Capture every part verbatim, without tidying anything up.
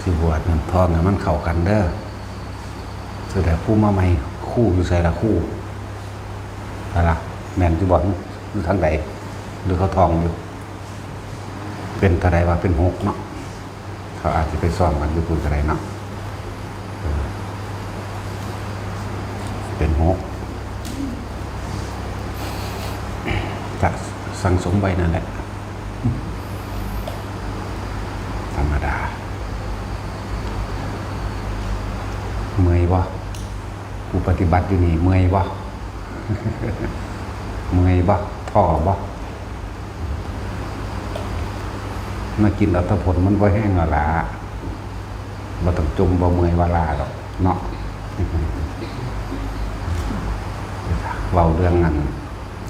สิบวชนั่นท่องให้มันเข้ากันเด้อ สุดท้ายครูมาใหม่ ครูอยู่ไสล่ะครู อะไร แม่นอยู่บ่ อยู่ทางใด หรือเขาท่องอยู่ เป็นเท่าใดวะ เป็นหกเนาะ เขาอาจจะไปซ้อมกันอยู่พุ้นก็ได้เนาะ เออ เป็นหก จะสั่งสมไว้นั่นแหละ ธรรมดา เมื่อยบ่ ผู้ปฏิบัติอยู่นี่เมื่อยบ่ เมื่อยบ่ ท้อบ่ มากินอัตผลมันบ่แห้งแล้วล่ะ บ่ต้องจมบ่เมื่อยว่าลาดอกเนาะ เว้าเรื่องนั้น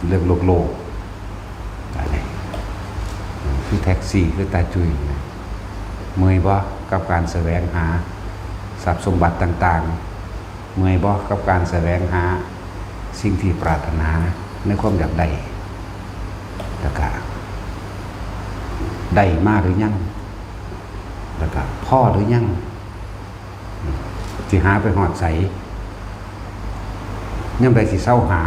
เรื่องโลกโลก อันนี้ คือแท็กซี่ คือตาจุยนะ เมื่อยบ่กับการแสวงหาทรัพย์สมบัติต่างๆ เมื่อยบ่กับการแสวงหาสิ่งที่ปรารถนาในความอยากได้ แล้วก็ได้มาหรือยัง แล้วก็พอหรือยัง สิหาไปฮอดไส ยามใดสิเซาหา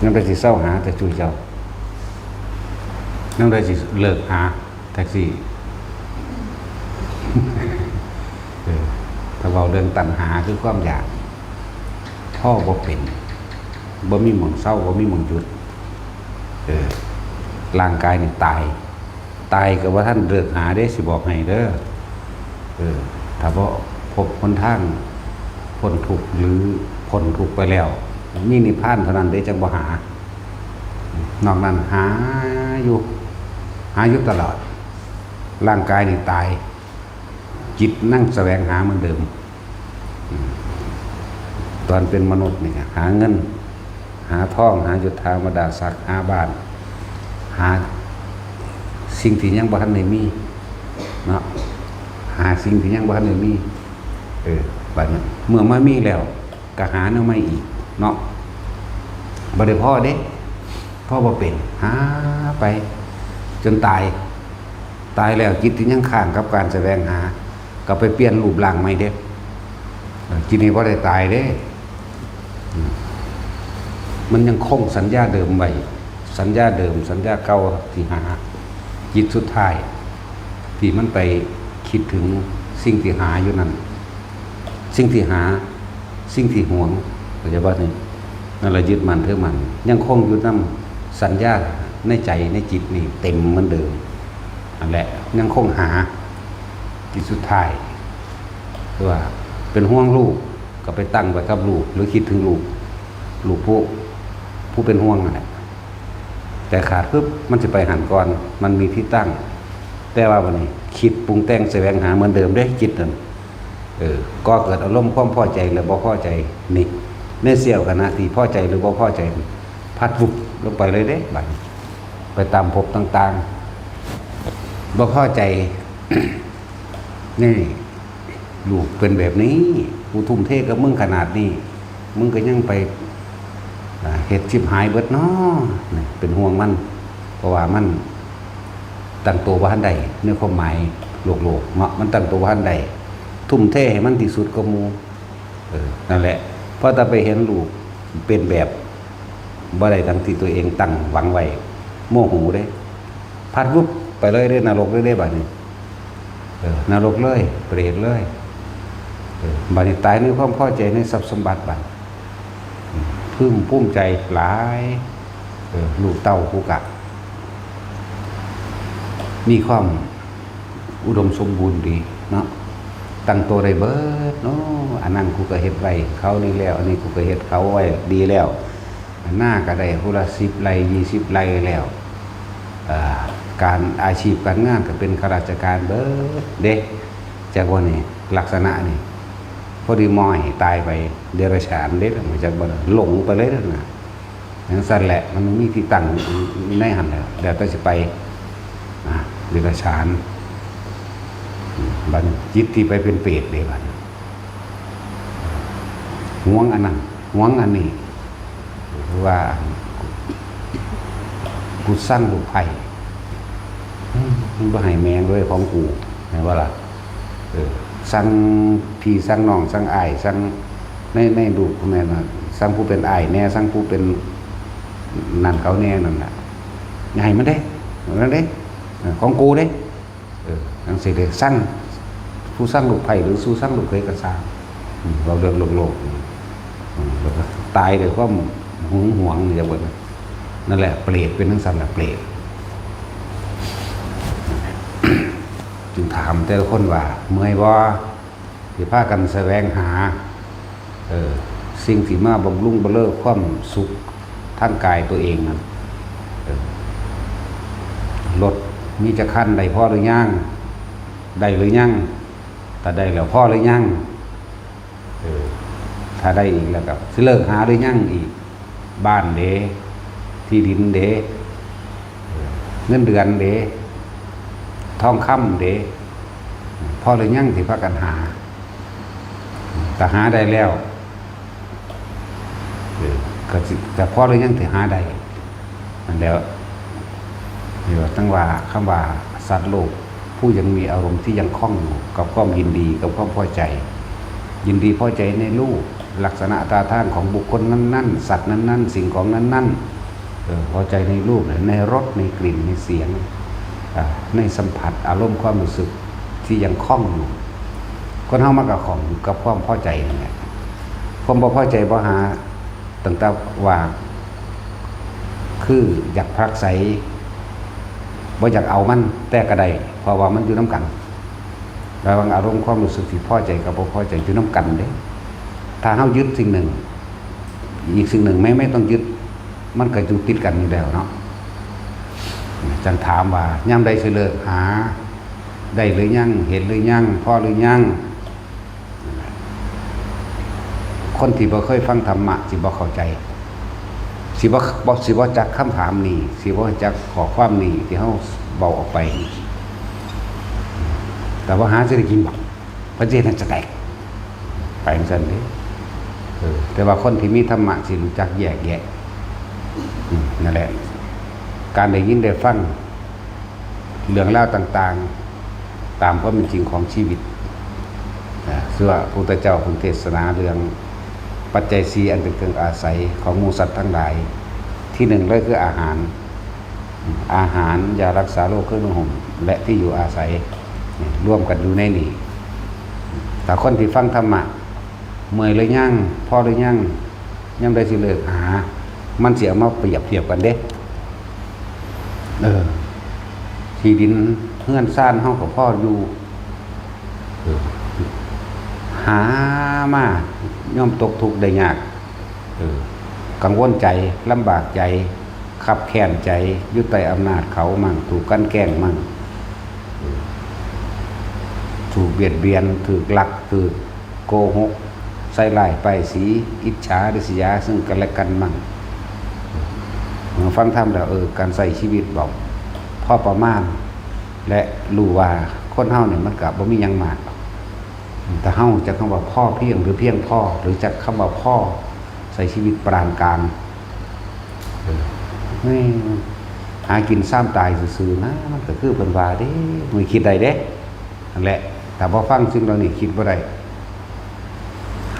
ยามใดสิเซาหา แต่จุยเจ้า ยามใดสิเลิกหาแท็กซี่ เออ ถ้าเว้าเรื่องตัณหาคือความอยาก พอบ่เป็น บ่มีหม่องเซา บ่มีหม่องหยุด เออ ร่างกายนี่ตาย ตายก็บ่ทันเลิกหาเด้ สิบอกให้เด้อ เออ ถ้าบ่พบหนทางพ้นทุกข์หรือพ้นทุกข์ไปแล้ว มีนิพพานเท่านั้นเด้จั่งบ่หา นอกนั้นหาอยู่ หาอยู่ตลอด ร่างกายนี่ตาย จิตนั่งแสวงหาเหมือนเดิม อืม ตอนเป็นมนุษย์นี่ก็หาเงิน หาทอง หายศถาบรรดาศักดิ์ หาบ้าน หาสิ่งที่ยังบ่ทันได้มี เนาะ หาสิ่งที่ยังบ่ทันได้มี เออ บัดนี้ เมื่อมามีแล้ว ก็หาแนวใหม่อีก เนาะ บ่ได้พอเด้ พอบ่เป็น หาไป จนตาย ตายแล้วจิตที่ยังค้างกับการแสวงหา ก็ไปเปลี่ยนรูปร่างใหม่เด้ เออ จิตนี่บ่ได้ตายเด้ อืม มันยังคงสัญญาเดิมไว้ สัญญาเดิม สัญญาเก่าที่หา จิตสุดท้าย ที่มันไปคิดถึงสิ่งที่หาอยู่นั่น สิ่งที่หา สิ่งที่หวง เข้าใจบ่นี่ นั่นละยึดมั่นถือมั่น ยังคงอยู่นำสัญญาในใจในจิตนี่เต็มเหมือนเดิม นั่นแหละ ยังคงหา ที่สุดท้าย คือว่าเป็นห่วงลูก ก็ไปตั้งไว้กับลูก หรือคิดถึงลูก ลูกผู้ ผู้เป็นห่วงนั่นแหละ แต่ขาดปุ๊บ มันสิไปหั้นก่อน มันมีที่ตั้ง แต่ว่าบัดนี้คิดปรุงแต่งแสวงหาเหมือนเดิมเด้ จิตนั่น เออ ก่อเกิดอารมณ์ความพอใจและบ่พอใจ นี่ ในเสี้ยวขณะที่พอใจหรือบ่พอใจ พัดวุบลงไปเลยเด้ บัดนี้ ไปตามภพต่างๆ บ่พอใจ นี่ ลูกเป็นแบบนี้ กูทุ่มเทกับมึงขนาดนี้ มึงก็ยังไป อ่า เฮ็ดชิบหายเบิดน้อ นี่ เป็นห่วงมัน เพราะว่ามันตั้งตัวบ่ทันได้ ในความหมายโลกๆ เนาะ มันตั้งตัวบ่ทันได้ ทุ่มเทให้มันที่สุดกว่าหมู่ เออ นั่นแหละ พอแต่ไปเห็นลูกเป็นแบบบ่ได้ดังที่ตัวเองตั้งหวังไว้ โมโหเด้ พัดวุบไปเลยเด้ นรกเลยเด้ บัดนี้ เออ นรกเลย เปรตเลย เออ บัดนี้ตายในความพอใจในทรัพย์สมบัติบัด อืม พึงภูมิใจหลาย เออ ลูกเต้ากูกะ มีความอุดมสมบูรณ์ดีเนาะ ตั้งตัวได้เบิดเนาะ อันนั้นกูก็เฮ็ดไว้เขานี่แล้ว อันนี้กูก็เฮ็ดเขาไว้ดีแล้ว หน้าก็ได้ผู้ละสิบไร่ ยี่สิบไร่แล้ว เอ่อ การอาชีพการงานก็เป็นข้าราชการเบิดเด้ จักว่านี่ ลักษณะนี่ พอดีมอยตายไป เดรัจฉานเด้ จักบ่า หลงไปเลยนะ จั่งซั้นแหละ มันมีที่ตั้งในหั้นแหละ แล้วแต่สิไป อ่ะ เดรัจฉาน อืม บัดจิตที่ไปเป็นเปรตเด้บัด หวงอันนั้น หวงอันนี้ คือว่า กูสั่งลูกไผ่ อืม มันบ่ให้แม่งเลยของกู เห็นบ่ล่ะ เออ ซังพี่ซังน้องซังอ้ายซังใน ในลูกแม่นน่ะ ซังผู้เป็นอ้ายแหน่ ซังผู้เป็นนั่นเขาแหน่นั่นน่ะ อย่าให้มันเด้ นั่นเด้ เออ ของกูเด้ เออ จั่งซี้เด้ ซัง ผู้ซังลูกไผหรือสู่ซังลูกเขยก็ซ่าง อืม เว้าเรื่องโลกๆ นี่ อืม แล้วก็ตายด้วยความหึงหวง อย่างว่า นั่นแหละ เปรตเป็นจั่งซั้นล่ะ เปรต จึงถามแต่ละคนว่า เมื่อยบ่ ที่พากันแสวงหา เออ สิ่งที่มาบำรุงบำเรอความสุขทางกายตัวเองนั่น เออ รถมีจักคัน ได้พอหรือยัง ได้หรือยัง ถ้าได้แล้วพอหรือยัง เออ ถ้าได้อีกแล้วก็สิเลิกหาหรือยังอีก บ้านเด้ ที่ดินเด้ เออ เงินเดือนเด้ ทองคำเด้ พอหรือยังที่พากันหา ถ้าหาได้แล้ว เออ ก็สิ ก็พอหรือยังที่หาได้ นั่นแหล้ว นี่ว่าตั้งว่า คำว่าสัตว์โลก ผู้ยังมีอารมณ์ที่ยังคล่องอยู่กับความยินดีกับความพอใจ ยินดีพอใจในรูป ลักษณะท่าทางของบุคคลนั้นๆ สัตว์นั้นๆ สิ่งของนั้นๆ เออ พอใจในรูป ในรส ในกลิ่น ในเสียง อ่า ในสัมผัส อารมณ์ความรู้สึกที่ยังคล่องอยู่ คนเฮามันก็คล่องอยู่กับความพอใจนั่นแหละ ความบ่พอใจบ่หา ตั้งแต่ว่า คืออยากผลักไส บ่อยากเอามัน แต่ก็ได้ เพราะว่ามันอยู่นำกัน ระหว่างอารมณ์ความรู้สึกที่พอใจกับบ่พอใจอยู่นำกันเด้ ถ้าเฮายึดสิ่งหนึ่ง อีกสิ่งหนึ่งไม่ ไม่ต้องยึด มันก็อยู่ติดกันอยู่แล้วเนาะ จั่งถามว่ายามใดสิเลิกหา ได้หรือยัง เห็นหรือยัง พอหรือยัง คนที่บ่เคยฟังธรรมะสิบ่เข้าใจ สิบ่ บ่ สิบ่จักคำถามนี้ สิบ่จักข้อความนี้ที่เฮาเว้าออกไป แต่ว่าหาสิได้กินบ่ เพิ่นสิเฮ็ดให้สแต็ก ไปจั่งซั้นเด้ เออ แต่ว่าคนที่มีธรรมะสิรู้จักแยกแยะ อืม นั่นแหละ การได้ยินได้ฟัง เรื่องราวต่างๆ ตามความเป็นจริงของชีวิต อ่า เชื่อพระพุทธเจ้าเพิ่นเทศนาเรื่องปัจจัยสี่อันเป็นเครื่องอาศัยของหมู่สัตว์ทั้งหลาย ที่หนึ่งเลยคืออาหาร อาหาร ยารักษาโรค เครื่องนุ่งห่ม และที่อยู่อาศัย นี่ รวมกันอยู่ในนี้ ถ้าคนที่ฟังธรรมะ เมื่อยหรือยัง พอหรือยัง ยามใดสิเลิกหา มันสิเอามาเปรียบเทียบกันเด้ เออ ที่ดินเฮือนซานเฮาก็พออยู่ เออ หามายามตกทุกข์ได้ยาก เออ กังวลใจ ลำบากใจ คับแค้นใจ อยู่ใต้อำนาจเขามั่ง ถูกกลั่นแกล้งมั่ง เออ ถูกเบียดเบียน ถูกลัก ถูกโกหก ใส่ร้ายป้ายสี อิจฉาริษยาซึ่งกันและกันมั่ง เมื่อฟังธรรมแล้ว เออ การใช้ชีวิตแบบพอประมาณ และรู้ว่าคนเฮาเนี่ยมันก็บ่มีหยังมาก ถ้าเฮาจักคำว่าพอเพียงหรือเพียงพอ หรือจักคำว่าพอ ใช้ชีวิตปานกลาง เออ แม่ง หากินซ้ำตายซื่อๆนะ มันก็คือเพิ่นว่าเด้ มันคิดได้เด้ นั่นแหละ ถ้าบ่ฟังสิ่งเหล่านี้คิดบ่ได้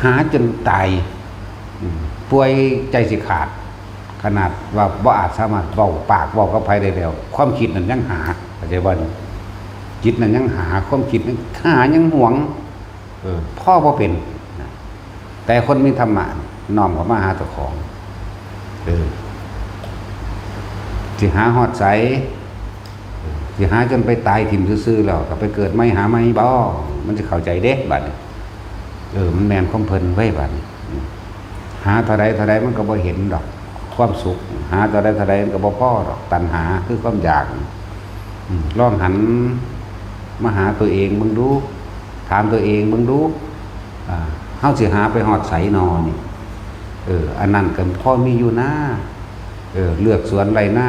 หาจนตาย อืม ป่วยใจสิขาด ขนาดว่าบ่อาจสามารถเว้าปากเว้ากับไผได้แล้ว ความคิดนั้นยังหา เข้าใจบ่นี่ จิตนั้นยังหา ความคิดนั้นหายังหวง เออ พอบ่เป็นนะ แต่คนมีธรรมะน้อมเข้ามาหาเจ้าของ เออ สิหาฮอดไส เออ สิหาจนไปตายถิ่มซื่อๆแล้วก็ไปเกิดใหม่หาใหม่บ่ มันสิเข้าใจเด้บัดนี้ เออ มันแม่นของเพิ่นเว้ยบัดนี้ อืม หาเท่าใดเท่าใดมันก็บ่เห็นดอก ความสุข หาเท่าใดเท่าใดมันก็บ่พอดอก ตัณหาคือความอยาก อืม ลองหันมาหาตัวเองเบิ่งดู ถามตัวเองเบิ่งดู อ่า เฮาสิหาไปฮอดไสนอนี่ เออ อันนั้นก็พอมีอยู่นา เออ เลือกสวนไร่นา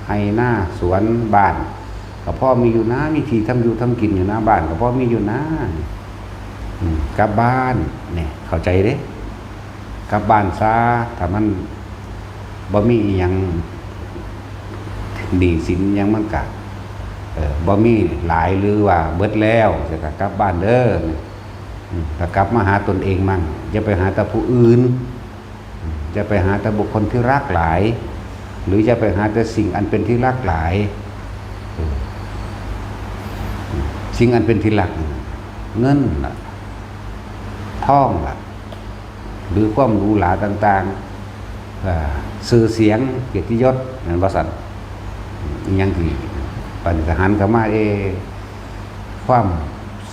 ไร่นา สวนบ้าน ก็พอมีอยู่นา มีที่ทำอยู่ทำกินอยู่นา บ้านก็พอมีอยู่นา อืม กลับบ้าน เนี่ย เข้าใจเด้ กลับบ้านซะ ถ้ามันบ่มีอิหยัง หนี้สินอิหยังมันก็ เออ บ่มีหลายหรือว่าเบิดแล้ว จะกลับบ้านเด้อ อืม ก็กลับมาหาตนเองมั่ง อย่าไปหาแต่ผู้อื่น อืม อย่าไปหาแต่บุคคลที่รักหลาย หรืออย่าไปหาแต่สิ่งอันเป็นที่รักหลาย เออ สิ่งอันเป็นที่รัก เงินล่ะ ทองล่ะ หรือความหรูหราต่างๆ เอ่อ ชื่อเสียง เกียรติยศ แม่นบ่ซั่น อิหยังที่ ปฏิหารย์เข้ามา เอ ความ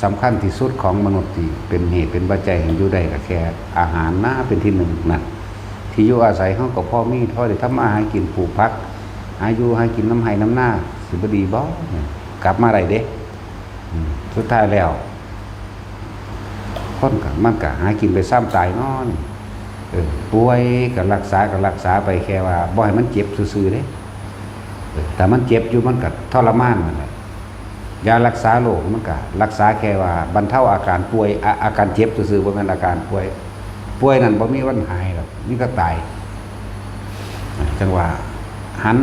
สำคัญที่สุดของมนุษย์ที่เป็นเหตุเป็นปัจจัยให้อยู่ได้ก็แค่อาหารนะ เป็นที่หนึ่งนั่น ที่อยู่อาศัยเฮาก็พอมี พอได้ทำมาหากิน ปลูกผัก หาอยู่หากินนำไร่นำนา สิบ่ดีบ่ กลับมาได้เด้ อืม สุดท้ายแล้ว คนก็ มันก็หากินไปซ้ำตายเนาะ เออ ป่วยก็รักษา ก็รักษาไป แค่ว่าบ่ให้มันเจ็บซื่อๆเด้ เออ ถ้ามันเจ็บอยู่ มันก็ทรมานนั่นแหละ ยารักษาโรคมันก็รักษาแค่ว่าบรรเทาอาการป่วย อา- อาการเจ็บซื่อๆ บ่แม่นอาการป่วย ป่วยนั่นบ่มีวันหายดอก มีแต่ตาย จั่งว่า หัน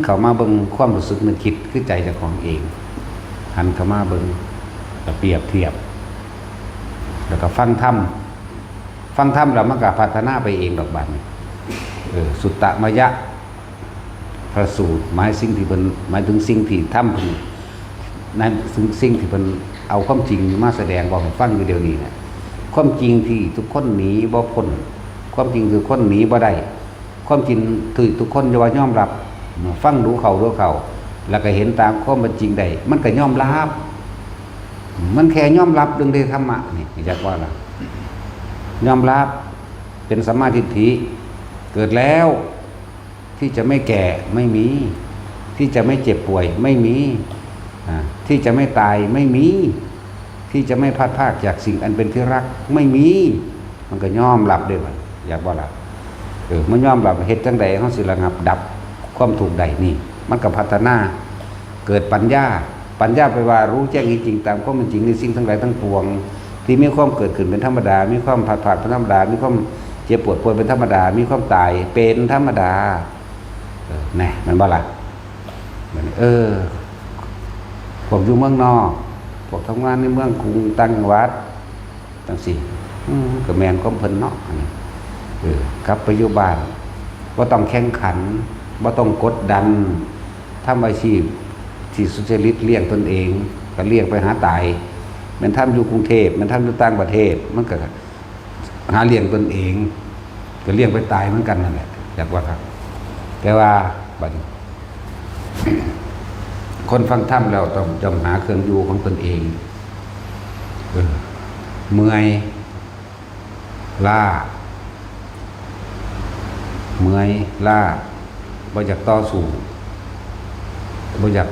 เข้ามาเบิ่งความรู้สึกนึกคิดคือใจเจ้าของเอง หันเข้ามาเบิ่ง แล้วเปรียบเทียบ แล้วก็ฟังธรรม ฟังธรรมแล้วมันก็พัฒนาไปเองดอกบัดนี้ เออ สุตตมยะ พระสูตร หมายสิ่งที่เพิ่น หมายถึงสิ่งที่ธรรมเพิ่น นั่นสิ่ง สิ่งที่เพิ่นเอาความจริงมาแสดงบอกให้ฟังอยู่เดี๋ยวนี้นะ ความจริงที่ทุกคนหนีบ่พ้น ความจริงทุกคนหนีบ่ได้ ความจริงที่ทุกคนว่ายอมรับ ฟังดูเข้าดูเข้า แล้วก็เห็นตามความเป็นจริงได้ มันก็ยอมรับ มันแค่ยอมรับเรื่องเดธรรมะนี่ อยากว่าล่ะ ยอมรับ เป็นสัมมาทิฏฐิ เกิดแล้ว ที่จะไม่แก่ไม่มี ที่จะไม่เจ็บป่วยไม่มี อ่า ที่จะไม่ตายไม่มี ที่จะไม่พลัดพรากจากสิ่งอันเป็นที่รักไม่มี มันก็ยอมรับได้บัด อยากบ่ล่ะ เออ มันยอมรับ เฮ็ดจั่งใดเฮาสิระงับดับความทุกข์ได้นี่ มันก็พัฒนา เกิดปัญญา ปัญญาแปลว่ารู้แจ้งเห็นจริงตามความเป็นจริงในสิ่งทั้งหลายทั้งปวง ที่มีความเกิดขึ้นเป็นธรรมดา มีความพลัดพรากเป็นธรรมดา มีความเจ็บปวดป่วยเป็นธรรมดา มีความตายเป็นธรรมดา เออ แน่ แม่นบ่ล่ะ บัดนี้ เออ พวกอยู่เมืองนอก พวกทำงานในเมืองกรุงต่างจังหวัด จั่งซี้ อืม ก็แม่นความเพิ่นเนาะ อันนี้ เออ กลับไปอยู่บ้าน บ่ต้องแข่งขัน บ่ต้องกดดัน ทำอาชีพที่สุจริตเลี้ยงตนเอง ก็เลี้ยงไปหาตาย แม่นทำอยู่กรุงเทพฯ แม่นทำอยู่ต่างประเทศ มันก็หาเลี้ยงตนเอง ก็เลี้ยงไปตายเหมือนกันนั่นแหละ อยากว่าครับ แต่ว่าบัดนี้ คนฟังธรรมแล้วต้องย่อมหาเครื่องอยู่ของตนเอง เออ เมื่อย ล้า เมื่อย ล้า บ่อยากต่อสู้ บ่อยาก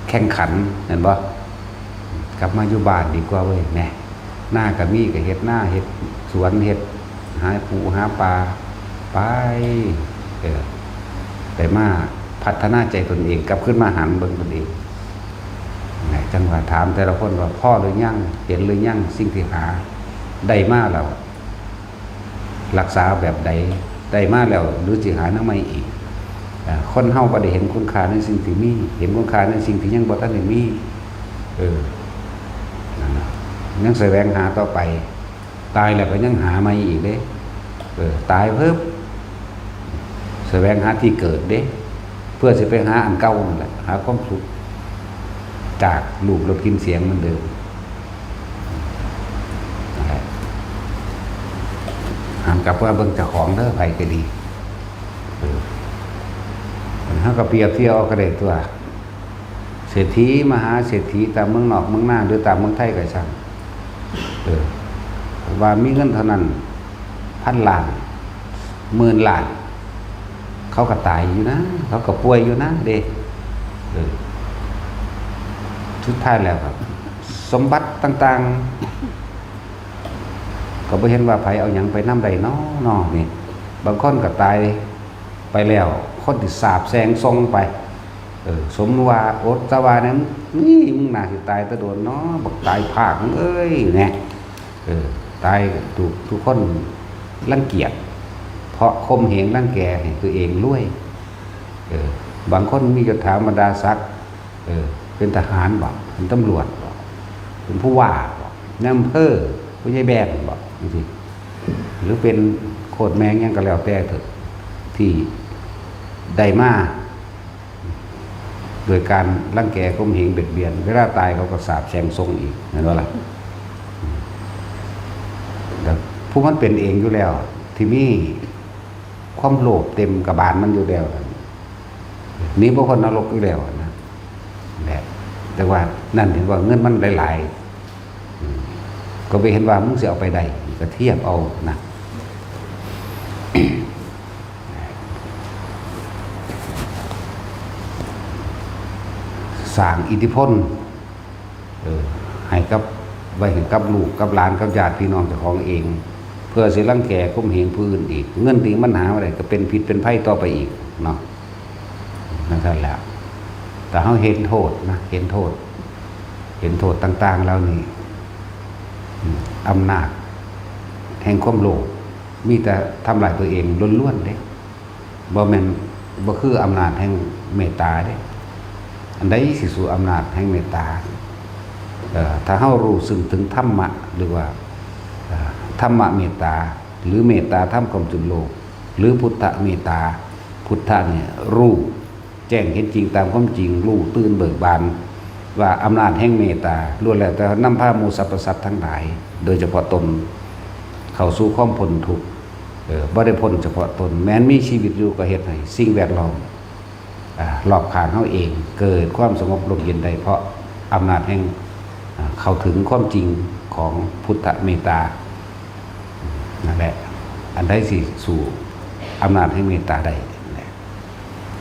แข่งขัน แม่นบ่ กลับมาอยู่บ้านดีกว่าเว้ย แหน่ นาก็มีก็เฮ็ดนา เฮ็ดสวน เฮ็ดหาปูหาปลา ไป เออ ได้มาพัฒนาใจตนเอง กลับคืนมาหันเบิ่งตนเอง นะ จั่งว่าถามแต่ละคนว่า พอหรือยัง เห็นหรือยัง สิ่งที่หาได้มาแล้ว รักษาแบบใด ได้มาแล้ว หรือสิหาแนวใหม่อีก อ่า คนเฮาบ่ได้เห็นคุณค่าในสิ่งที่มี เห็นคุณค่าในสิ่งที่ยังบ่ทันได้มี เออ นั่นน่ะ ยังแสวงหาต่อไป ตายแล้วก็ยังหาใหม่อีกเด้ เออ ตายเพิ่ม แสวงหาที่เกิดเด้ เพื่อสิไปหาอันเก่านั่นแหละ หาความสุข จากรูปรสกลิ่นเสียงเหมือนเดิม นั่นแหละ หันกลับว่าเบิ่งเจ้าของเด้อ ไผก็ดี เออ เฮาก็เปรียบเทียบเอาก็ได้ตัว เศรษฐีมหาเศรษฐีตามเมืองนอกเมืองนาหรือตามเมืองไทยก็ช่าง เออ ว่ามีเงินเท่านั้น พันล้าน หมื่นล้าน เขาก็ตายอยู่นะ เขาก็ป่วยอยู่นะเด้ เออ สุดท้ายแล้วครับ สมบัติต่างๆ ก็บ่เห็นว่าไผเอาหยังไปนำได้น้อน้อนี่ บางคนก็ตายไปแล้ว คนที่สาปแช่งส่งไป เออ สมมุติว่าอดตะวาเนี่ย นี่มึงน่าสิตายแต่โดนเนาะ บักตายพากมึงเอ้ย เนี่ย เออ ตายถูกทุกคนรังเกียจ เพราะข่มเหงรังแกให้ตัวเองรวย เออ บางคนมียศถาบรรดาศักดิ์ เออ เป็นทหารบ่ เป็นตำรวจบ่ เป็นผู้ว่าบ่ นายอำเภอ ผู้ใหญ่บ้านบ่ จังซี้ หรือเป็นโคตรแม่งหยังก็แล้วแต่เถอะ ที่ได้มา โดยการรังแกข่มเหงเบียดเบียน เวลาตายเขาก็สาปแช่งส่งอีก เห็นบ่ล่ะ แต่ผู้มันเป็นเองอยู่แล้ว ที่มีความโลภเต็มกระบาลมันอยู่แล้วนั่น หนีบ่พ้นนรกอยู่แล้วนะ แหละ แต่ว่านั่นเห็นว่าเงินมันหลายๆ อืม ก็ไปเห็นว่ามึงสิเอาไปได้ ก็เทียบเอานะ สร้างอิทธิพล เออ ให้กับ ไว้ให้กับลูกกับหลานกับญาติพี่น้องเจ้าของเอง เพื่อสิรังแกข่มเหงผู้อื่นอีก เงินที่มันหามาได้ก็เป็นพิษเป็นภัยต่อไปอีกเนาะ นั่นแหละ แต่เฮาเห็นโทษนะ เห็นโทษ เห็นโทษต่างๆเหล่านี้ อืม อำนาจแห่งความโลภ มีแต่ทำลายตัวเองล้วนๆเด้ บ่แม่น บ่คืออำนาจแห่งเมตตาเด้ อันใดสิสู้อำนาจแห่งเมตตา เอ่อ ถ้าเฮารู้ซึ่งถึงธรรมะ หรือว่า เอ่อ ธรรมะเมตตา หรือเมตตาธรรมความจุนโลก หรือพุทธเมตตา พุทธะเนี่ยรู้แจ้งเห็นจริงตามความจริง รู้ตื่นเบิกบาน ว่าอำนาจแห่งเมตตาล้วนแล้วแต่นำพาหมู่สรรพสัตว์ทั้งหลาย โดยเฉพาะตน เข้าสู่ความพ้นทุกข์ เออ บ่ได้พ้นเฉพาะตน แม้นมีชีวิตอยู่ก็เฮ็ดให้สิ่งแวดล้อม อ่า รอบข้างเฮาเองเกิดความสงบร่มเย็นได้ เพราะอำนาจแห่ง อ่า เข้าถึงความจริงของพุทธเมตตา นั่นแหละ อันใดสิสู้อำนาจแห่งเมตตาได้นั่นแหละ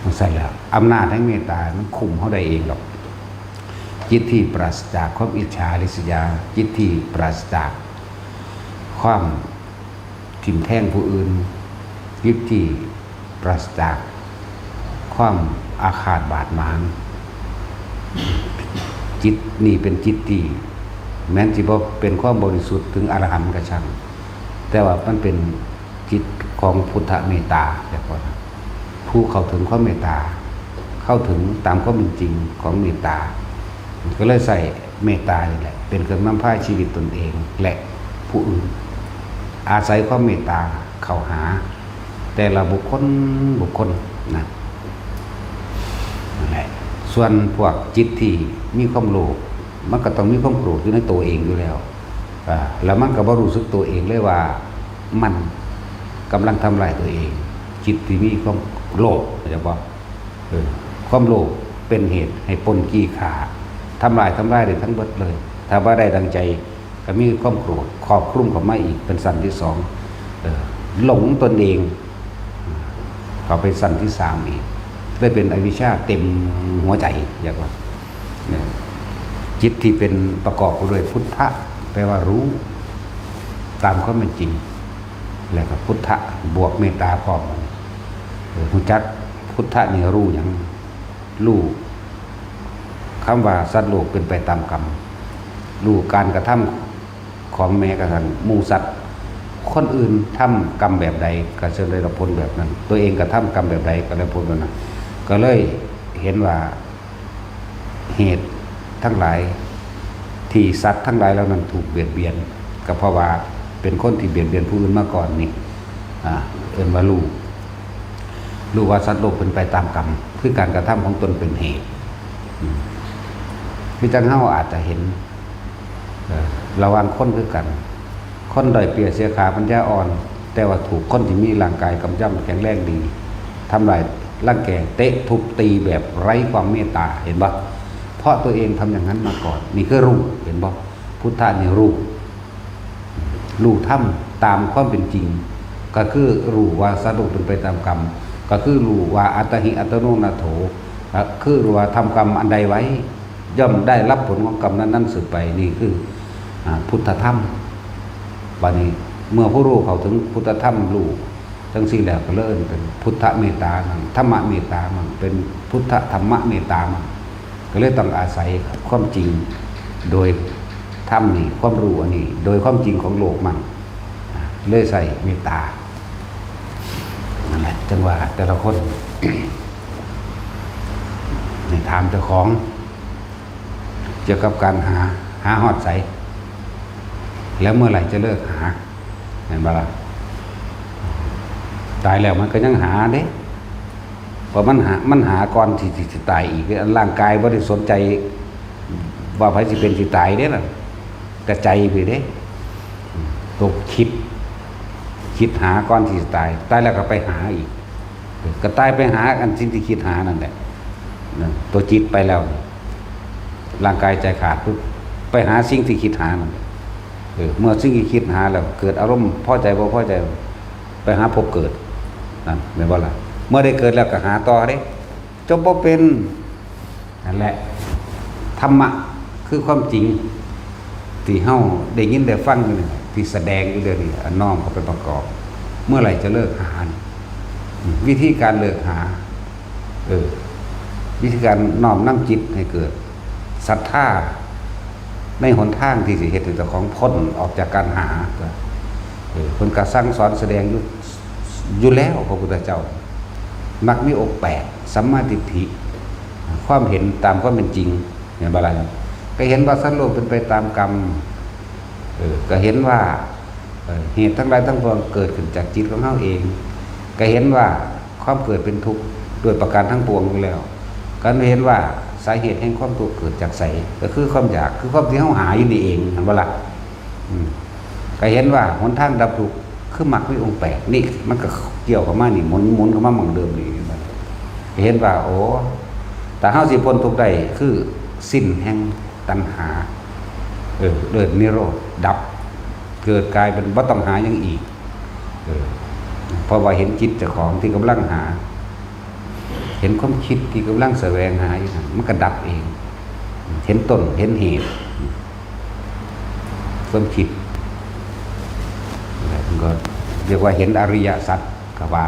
จั่งซั้นแล้ว อำนาจแห่งเมตตามันคุมเฮาได้เองดอก จิตที่ปราศจากความอิจฉาริษยา จิตที่ปราศจากความทิ่มแทงผู้อื่น จิตที่ปราศจากความอาฆาตบาดหมาง จิตนี่เป็นจิตที่ แม้นสิบ่เป็นความบริสุทธิ์ถึงอรหันต์ก็ช่าง แต่ว่ามันเป็นจิตของพุทธเมตตา เรียกว่าผู้เข้าถึงความเมตตา เข้าถึงตามความเป็นจริงของเมตตา ก็เลยใช้เมตตานี่แหละ เป็นเครื่องนำพาชีวิตตนเองและผู้อื่น อาศัยความเมตตาเข้าหาแต่ละบุคคล บุคคลนะ นั่นแหละ ส่วนพวกจิตที่มีความโลภ มันก็ต้องมีความโกรธอยู่ในตัวเองอยู่แล้ว อ่า แล้วมันก็บ่รู้สึกตัวเองเลยว่ามันกำลังทำลายตัวเอง จิตที่มีความโลภ เข้าใจบ่ เออ ความโลภเป็นเหตุให้ปล้นจี้ฆ่า ทำลาย ทำลายได้ทั้งเบิดเลย ถ้าบ่ได้ดังใจ ก็มีความโกรธครอบคลุมเข้ามาอีกเป็นชั้นที่สอง เออ หลงตนเอง เข้าไปชั้นที่สามอีก ได้เป็นอวิชชาเต็มหัวใจ เรียกว่า เนี่ย จิตที่เป็นประกอบด้วยพุทธะ แปลว่ารู้ตามความเป็นจริง แล้วก็พุทธะบวกเมตตาพร้อม เออ รู้จักพุทธะนี่รู้หยัง รู้คำว่าสัตว์โลกเป็นไปตามกรรม รู้การกระทำของแม้กระทั่งหมู่สัตว์ คนอื่นทำกรรมแบบใดก็จะได้รับผลแบบนั้น ตัวเองกระทำกรรมแบบใดก็ได้ผลแบบนั้น ก็เลยเห็นว่าเหตุทั้งหลายที่สัตว์ทั้งหลายเหล่านั้นถูกเบียดเบียน ก็เพราะว่าเป็นคนที่เบียดเบียนผู้อื่นมาก่อนนี่ อ่า เอิ้นว่ารู้ รู้ว่าสัตว์โลกเป็นไปตามกรรม คือการกระทำของตนเป็นเหตุ อืม คือจั่งเฮาอาจจะเห็น เอ่อ ระหว่างคนคือกัน คนด้อยเปรียบเสียขาปัญญาอ่อน แต่ว่าถูกคนที่มีร่างกายกำยำแข็งแรงดี ทำลายรังแก เตะทุบตีแบบไร้ความเมตตา เห็นบ่ เพราะตัวเองทำอย่างนั้นมาก่อน นี่คือรู้ เห็นบ่ พุทธะนี่รู้ รู้ธรรมตามความเป็นจริง ก็คือรู้ว่าสัตว์โลกเป็นไปตามกรรม ก็คือรู้ว่าอัตตาหิอัตโนนาโถ ก็คือรู้ว่าทำกรรมอันใดไว้ ย่อมได้รับผลของกรรมนั้นๆสืบไป นี่คือ อ่า พุทธธรรม บัดนี้เมื่อผู้รู้เข้าถึงพุทธธรรมรู้จั่งซี้แล้ว ก็เลยเอิ้นเป็นพุทธเมตตามั่ง ธรรมเมตตามั่ง เป็นพุทธธรรมเมตตามั่ง ก็เลยต้องอาศัยความจริงโดยธรรมนี่ ความรู้อันนี้ โดยความจริงของโลกมั่ง เลยใส่เมตตา นั่นแหละ จั่งว่าแต่ละคน ให้ถามเจ้าของ เกี่ยวกับการหา หาฮอดไส แล้วเมื่อไหร่จะเลิกหา เห็นบ่ล่ะ ตายแล้วมันก็ยังหาเด้ เพราะมันหา มันหาก่อนที่สิตายอีก ร่างกายบ่ได้สนใจว่าไผสิเป็นสิตายเด้ล่ะ แต่ใจไปเด้ ตัวคิด คิดหาก่อนที่สิตาย ตายแล้วก็ไปหาอีก ก็ตายไปหาอันสิ่งที่คิดหานั่นแหละ นั่น ตัวจิตไปแล้ว ร่างกายใจขาดปุ๊บ ไปหาสิ่งที่คิดหานั่นแหละ เออ เมื่อสิ่งที่คิดหาแล้ว เกิดอารมณ์พอใจบ่พอใจ ไปหาภพเกิด นั่น แม่นบ่ล่ะ เมื่อได้เกิดแล้วก็หาต่อเด้ จบบ่เป็น นั่นแหละ ธรรมะคือความจริง ที่เฮาได้ยินได้ฟังอยู่นี่ ที่แสดงอยู่เดี๋ยวนี้ เอาน้อมเข้าไปประกอบ เมื่อไหร่จะเลิกหานี่ วิธีการเลิกหา เออ วิธีการน้อมนำจิตให้เกิดศรัทธา ในหนทางที่สิเฮ็ดให้เจ้าของพ้นออกจากการหา เออ เพิ่นก็สั่งสอนแสดงอยู่ อยู่แล้ว พระพุทธเจ้า มรรคมีองค์แปด สัมมาทิฏฐิ ความเห็นตามความเป็นจริง เห็นบ่ล่ะ ก็เห็นว่าสัตว์โลกเป็นไปตามกรรม เออ ก็เห็นว่า เอ่อ เหตุทั้งหลายทั้งปวงเกิดขึ้นจากจิตของเฮาเอง ก็เห็นว่าความเกิดเป็นทุกข์ด้วยประการทั้งปวงอยู่แล้ว ก็เห็นว่าสาเหตุแห่งความทุกข์เกิดจากไส ก็คือความอยาก คือความที่เฮาหาอยู่นี่เอง เห็นบ่ล่ะ อืม ก็เห็นว่าหนทางดับทุกข์คือมรรคมีองค์แปด นี่มันก็เกี่ยวเข้ามานี่ หมุน หมุนเข้ามาหม่องเดิมนี่ เห็นบ่ล่ะ ก็เห็นว่า โอ้ ถ้าเฮาสิพ้นทุกข์ได้ คือสิ้นแห่งตัณหา เออ เลิศนิโรธ ดับ เกิดกลายเป็นบ่ต้องหาหยังอีก เออ เพราะว่าเห็นจิตเจ้าของที่กำลังหา เห็นความคิดที่กำลังแสวงหาอยู่นั่น มันก็ดับเอง เห็นต้น เห็นเหตุ ความคิด แล้วมันก็เรียกว่าเห็นอริยสัจก็ว่า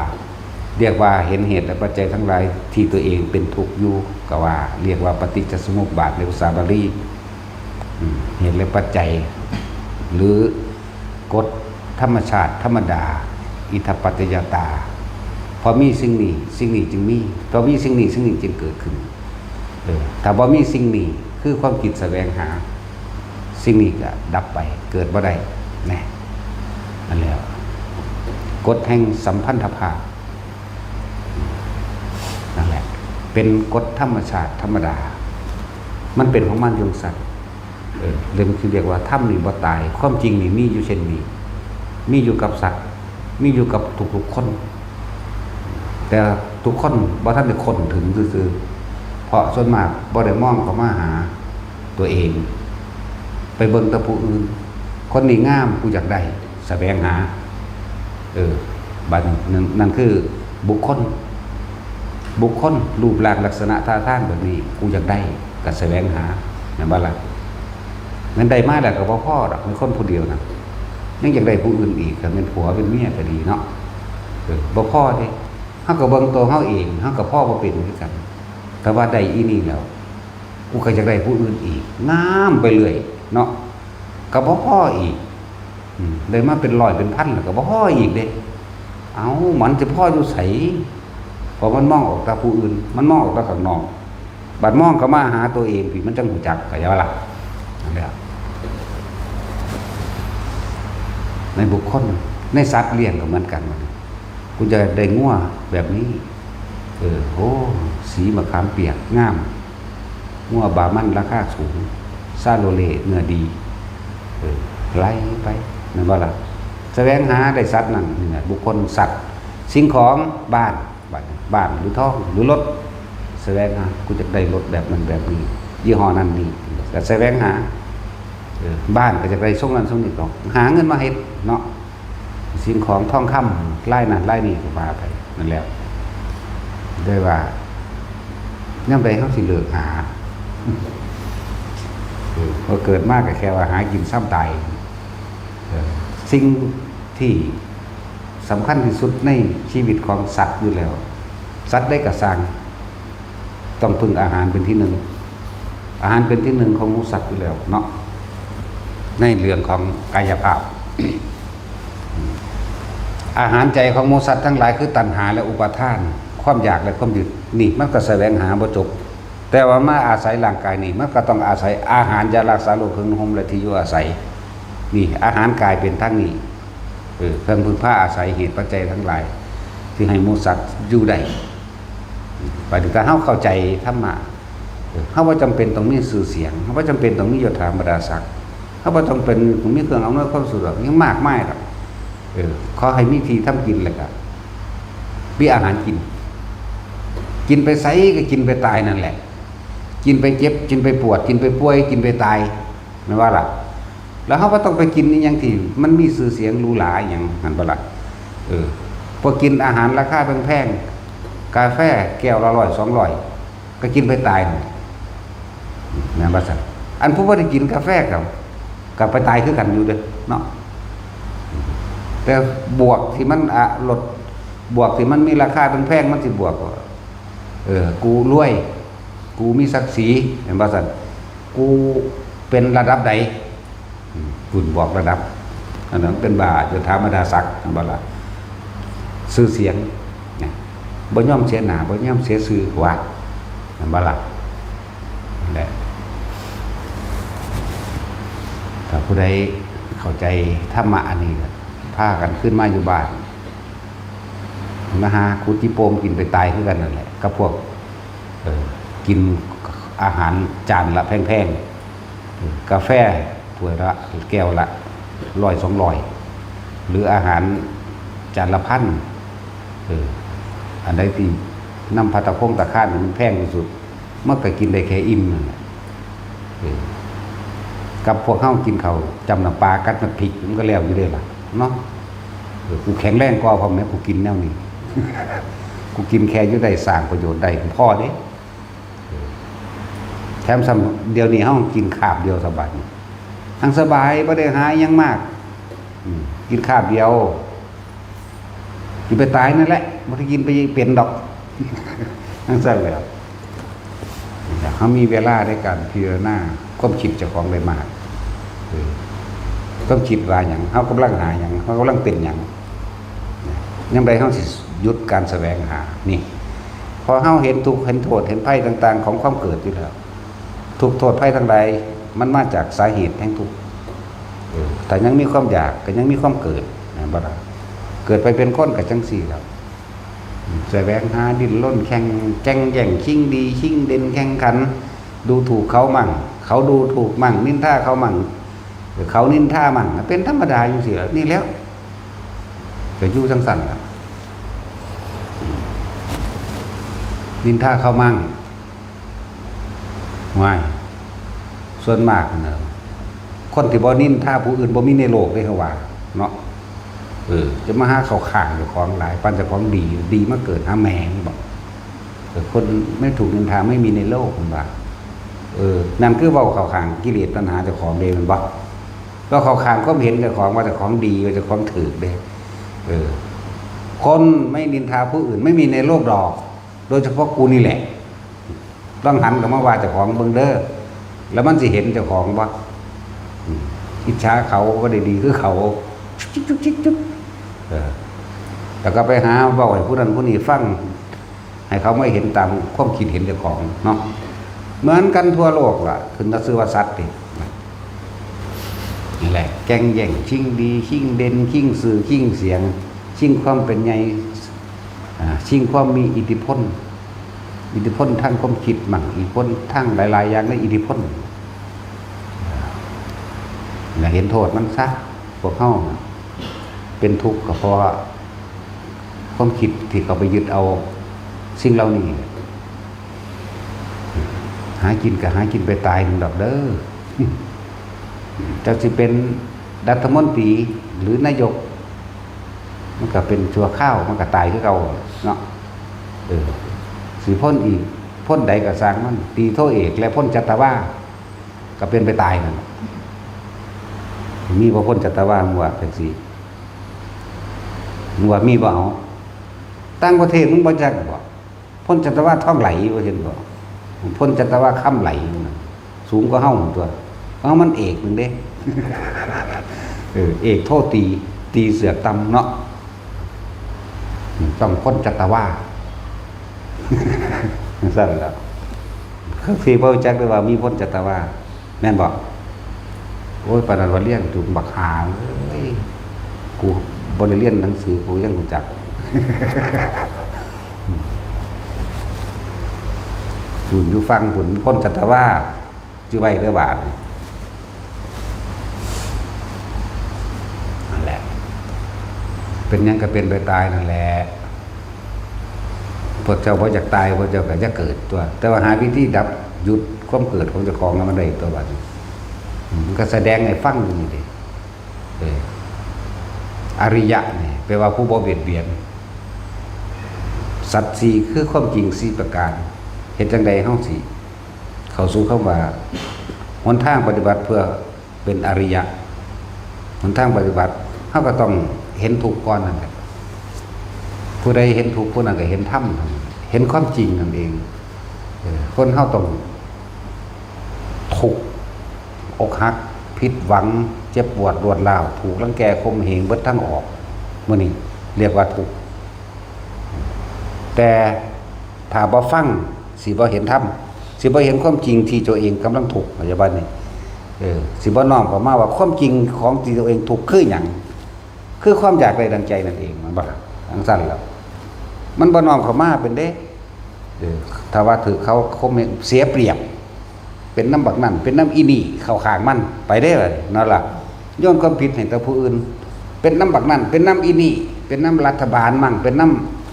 เรียกว่าเห็นเหตุและปัจจัยทั้งหลายที่ตัวเองเป็นทุกข์อยู่ก็ว่า เรียกว่าปฏิจจสมุปบาทในภาษาบาลี อืม เหตุและปัจจัย หรือกฎธรรมชาติธรรมดา อิทัปปัจจยตา พอมีสิ่งนี้ สิ่งนี้จึงมี พอมีสิ่งนี้ สิ่งนี้จึงเกิดขึ้น เออ ถ้าบ่มีสิ่งนี้ คือความคิดแสวงหา สิ่งนี้ก็ดับไป เกิดบ่ได้ แน่ นั่นแหละ กฎแห่งสัมพันธภาพ นั่นแหละ เป็นกฎธรรมชาติธรรมดา มันเป็นของมันอยู่จั่งซั้น เออ เลยมันคือเรียกว่าธรรมนี่บ่ตาย ความจริงนี่มีอยู่เช่นนี้ มีอยู่กับสัตว์ มีอยู่กับทุกๆคน แต่ทุกคนบ่ทันได้ค้นถึงซื่อๆ เพราะส่วนมากบ่ได้มองเข้ามาหาตัวเอง ไปเบิ่งแต่ผู้อื่น คนนี้งาม กูอยากได้ แสวงหา เออ บัดนี้นั่น นั่นคือบุคคล บุคคล รูปร่างลักษณะท่าทางแบบนี้ กูอยากได้ ก็แสวงหา แม่นบ่ล่ะ แม่นได้มาแล้วก็บ่พอดอก ในคนผู้เดียวนะ ยังอยากได้ผู้อื่นอีก คันแม่นผัวเป็นเมียก็ดีเนาะ เออ บ่พอเด้ เฮาก็เบิ่งตัวเฮาเอง เฮาก็พอบ่เป็นคือกัน แต่ว่าได้อีนี่แล้ว กูก็อยากได้ผู้อื่นอีก งามไปเรื่อยเนาะ ก็บ่พออีก อืม ได้มาเป็นร้อยเป็นพันแล้วก็บ่พออีกเด้ เอ้า มันจะพออยู่ไส เพราะมันมองออกแต่ผู้อื่น มันมองออกแต่ข้างนอก บัดมองเข้ามาหาตัวเองพี้ มันจั่งรู้จัก เข้าใจบ่ล่ะ นั่นแหละ ในบุคคล ในสัตว์เลี้ยงก็เหมือนกัน กูจะได้งัวแบบนี้ เออ โอ้ สีมะขามเปียก งาม งัวบามันราคาสูง ซาโลเล เนื้อดี เออ ไล่ไป แม่นบ่ล่ะ แสวงหาได้สัตว์นั่น นี่แหละ บุคคล สัตว์ สิ่งของ บ้าน บัดนี้ บ้าน หรือทอง หรือรถ แสวงหา กูอยากได้รถแบบนั้นแบบนี้ ยี่ห้อนั้นนี่ ก็แสวงหา เออ บ้านก็อยากได้ทรงนั้นทรงนี้ ก็หาเงินมาเฮ็ดเนาะ สิ่งของทองคำ ลายนั้นลายนี้ก็ว่าไป นั่นแหละ ได้ว่า ยามใดเฮาสิเลิกหา เออ พอเกิดมาก็แค่ว่าหากินซ่ำตาย เออ สิ่งที่สำคัญที่สุดในชีวิตของสัตว์อยู่แล้ว สัตว์ใดก็ซ่าง ต้องพึ่งอาหารเป็นที่หนึ่ง อาหารเป็นที่หนึ่งของหมู่สัตว์อยู่แล้วเนาะ ในเรื่องของกายภาพ อาหารใจของหมู่สัตว์ทั้งหลายคือตัณหาและอุปาทาน ความอยากและความยึด นี่มันก็แสวงหาบ่จบ แต่ว่ามาอาศัยร่างกายนี่ มันก็ต้องอาศัยอาหาร ยารักษาโรค เครื่องนุ่งห่ม และที่อยู่อาศัย นี่ อาหารกายเป็นทั้งนี้ เออ เครื่องพึ่งพาอาศัย เหตุปัจจัยทั้งหลาย ที่ให้หมู่สัตว์อยู่ได้ บัดนี้ถ้าเฮาเข้าใจธรรมะ เออ เฮาบ่จำเป็นต้องมีชื่อเสียง เฮาบ่จำเป็นต้องมียศถาบรรดาศักดิ์ เฮาบ่จำเป็นต้องมีเครื่องอำนวยความสะดวกหยังมากมายดอก เออ ขอให้มีที่ทำกินแล้วก็มีอาหารกิน กินไปไสก็กินไปตายนั่นแหละ กินไปเจ็บ กินไปปวด กินไปป่วย กินไปตาย แม่นบ่ล่ะ แล้วเฮาบ่ต้องไปกินอิหยังที่มันมีชื่อเสียงหรูหราอิหยัง หั้นบ่ล่ะ เออ พวกกินอาหารราคาแพงๆ กาแฟแก้วละร้อยสองร้อย ก็กินไปตายนั่นแหละ แม่นบ่ซั่น อันผู้บ่ได้กินกาแฟก็ ก็ไปตายคือกันอยู่เด้อเนาะ แต่บวกที่มัน อะ ลด บวกที่มันมีราคาแพงๆ มันสิบวกว่า เออ กูรวย กูมีศักดิ์ศรี แม่นบ่ซั่น กูเป็นระดับใด อืม คุณบอกระดับ อันนั้นเป็นบาท ยศถาบรรดาศักดิ์ แม่นบ่ล่ะ ชื่อเสียง เนี่ย บ่ยอมเสียหน้า บ่ยอมเสียชื่อ ว่า แม่นบ่ล่ะ นั่นแหละ ถ้าผู้ใดเข้าใจธรรมะอันนี้ก็พากันขึ้นมาอยู่บ้าน มาหาขุดขี้โปมกินไปตายคือกันนั่นแหละ กับพวก เอ่อ กินอาหารจานละแพงๆ เอ่อ กาแฟถ้วยละ แก้วละร้อยสองร้อย หรืออาหารจานละพัน เออ อันใดที่นำภัตตาคงตาคารนี่มันแพงที่สุด มันก็กินได้แค่อิ่มนั่นแหละ เออ กับพวกเฮากินข้าวจ้ำน้ำปลากัดน้ำพริก มันก็แล้วอยู่เด้ล่ะ เนาะ เออ กูแข็งแรงกว่าพร้อมแหม กูกินแนวนี้ กูกินแค่อยู่ได้ สร้างประโยชน์ได้ พอเด้ เออ แถมซ้ำ เดี๋ยวนี้เฮากินคาบเดียวสบาย ทั้งสบาย บ่ได้หาอิหยังมาก อืม กินคาบเดียว สิไปตายนั่นแหละ บ่ได้กินไปเป็นดอก จั่งซั้นแหละ เฮามีเวลาในการพิจารณาความคิดเจ้าของได้มาก เออ ความคิดว่าหยัง เฮากำลังหาหยัง เฮากำลังเป็นหยัง ยามใดเฮาสิหยุดการแสวงหา นี่ พอเฮาเห็นทุกข์ เห็นโทษ เห็นภัยต่างๆ ของความเกิดอยู่แล้ว ทุกข์โทษภัยทั้งหลาย มันมาจากสาเหตุแห่งทุกข์ เออ ถ้ายังมีความอยาก ก็ยังมีความเกิด แม่นบ่ล่ะ เกิดไปเป็นคนก็จั่งซี้แหล้ว แสวงหาดิ้นรนแข่ง แข่งแย่งชิงดีชิงเด่นแข่งขัน ดูถูกเขามั่ง เขาดูถูกมั่ง นินทาเขามั่ง เขานินทามั่ง เป็นธรรมดาอยู่สิล่ะ นี่แหล้ว ก็อยู่จั่งซั้นล่ะ นินทาเขามั่ง ว้าย ส่วนมากนะ คนที่บ่นินทาผู้อื่นบ่มีในโลกเด้ เขาว่า เนาะ เออ จะมาหาเข้าข้างเจ้าของหลาย ปานเจ้าของดี ดีมาเกิดหาแม่งบอก เออ คนไม่ถูกนินทาไม่มีในโลก เพิ่นว่า เออ นั่นคือเว้าเข้าข้างกิเลสตัณหาเจ้าของเด้ แม่นบ่ ก็เข้าข้างความเห็นเจ้าของว่าเจ้าของดี ว่าเจ้าของถูกเด้ เออ คนไม่นินทาผู้อื่นไม่มีในโลกดอก โดยเฉพาะกูนี่แหละ ต้องหันกลับมาว่าเจ้าของเบิ่งเด้อ แล้วมันสิเห็นเจ้าของบ่ อืม อิจฉาเขาบ่ได้ดีคือเขา จุกจิกจุกจิกจุก เออ แล้วก็ไปหาเว้าให้ผู้นั้นผู้นี้ฟัง ให้เขามาเห็นตามความคิดเห็นเจ้าของเนาะ เหมือนกันทั่วโลกล่ะ ขึ้นกับชื่อว่าสัตว์นี่ นี่แหละ แข่งแย่งชิงดี ชิงเด่น ชิงชื่อ ชิงเสียง ชิงความเป็นใหญ่ อ่า ชิงความมีอิทธิพล อิทธิพลทางความคิดมั่ง อิทธิพลทางหลายๆ อย่างในอิทธิพล อย่าเห็นโทษมันซะ พวกเฮาน่ะเป็นทุกข์ก็เพราะความคิดที่เขาไปยึดเอาสิ่งเหล่านี้ หากินก็หากินไปตายนั่นดอกเด้อ จักสิเป็นรัฐมนตรีหรือนายก มันก็เป็นชั่วคราว มันก็ตายคือเก่าเนาะ เออ สิพ้นอีก พ้นใดก็ซ่างมัน ตีโทเอกและพ้นจัตวา ก็เป็นไปตายนั่นแหละ มีบ่พ้นจัตวา มึงว่าจั่งซี้ มึงว่ามีบ่เอา ต่างประเทศมึงบ่จักบ่ พ้นจัตวา ทองไหล ว่าเห็นบ่ พ้นจัตวา คำไหล สูงกว่าเฮาตัว เฮามันเอกหนึ่งเด้ เออ เอกโทตี ตีเสือกต่ำเนาะ ต้องพ้นจัตวา ซั่นล่ะ คือสิบ่รู้จักเลยว่ามีพ้นจัตวา แม่นบ่ โอ้ย ปานนั้นว่าเรียนจุบักหาเอ้ย กูบ่ได้เรียนหนังสือ กูยังรู้จัก อยู่อยู่ฟังพุ้น พ้นจัตวา จื่อไว้เด้อบาดนี้ นั่นแหละ เป็นหยังก็เป็นไปตายนั่นแหละ พวกเจ้าบ่อยากตาย พวกเจ้าก็อย่าเกิดตั๊ว แต่ว่าหาวิธีดับ หยุดความเกิดของเจ้าของแล้วมันได้ตั๊วบาดนี้ อืม มันก็แสดงให้ฟังอยู่นี่เด้ เออ อริยะนี่แปลว่าผู้บ่เบียดเบียน สัจสี่คือความจริงสี่ประการ เฮ็ดจั่งใดเฮาสิเข้าสู่คำว่า หนทางปฏิบัติเพื่อเป็นอริยะ หนทางปฏิบัติ เฮาก็ต้องเห็นทุกข์ก่อนนั่นแหละ ผู้ใดเห็นทุกข์ ผู้นั้นก็เห็นธรรม เห็นความจริงนั่นเอง เออ คนเฮาต้องทุกข์ อกหัก ผิดหวัง เจ็บปวดรวดร้าว ถูกรังแกข่มเหง เบิดทางออก มื้อนี้เรียกว่าทุกข์ แต่ถ้าบ่ฟัง สิบ่เห็นธรรม สิบ่เห็นความจริงที่ตัวเองกำลังทุกข์ เข้าใจบ่นี่ เออ สิบ่น้อมเข้ามาว่าความจริงของที่ตัวเองทุกข์คือหยัง คือความอยากได้ดังใจนั่นเอง แม่นบ่ล่ะ จั่งซั้นแล้ว มันบ่น้อมเข้ามาเป็นเด้ เออ ถ้าว่าถืกเขาข่มเหง เสียเปรียบ เป็นนำบักนั่น เป็นนำอีนี่ เข้าข้างมัน ไปเด้อ นั่นล่ะ โยนความผิดให้แต่ผู้อื่น เป็นนำบักนั่น เป็นนำอีนี่ เป็นนำรัฐบาลมั่ง เป็นน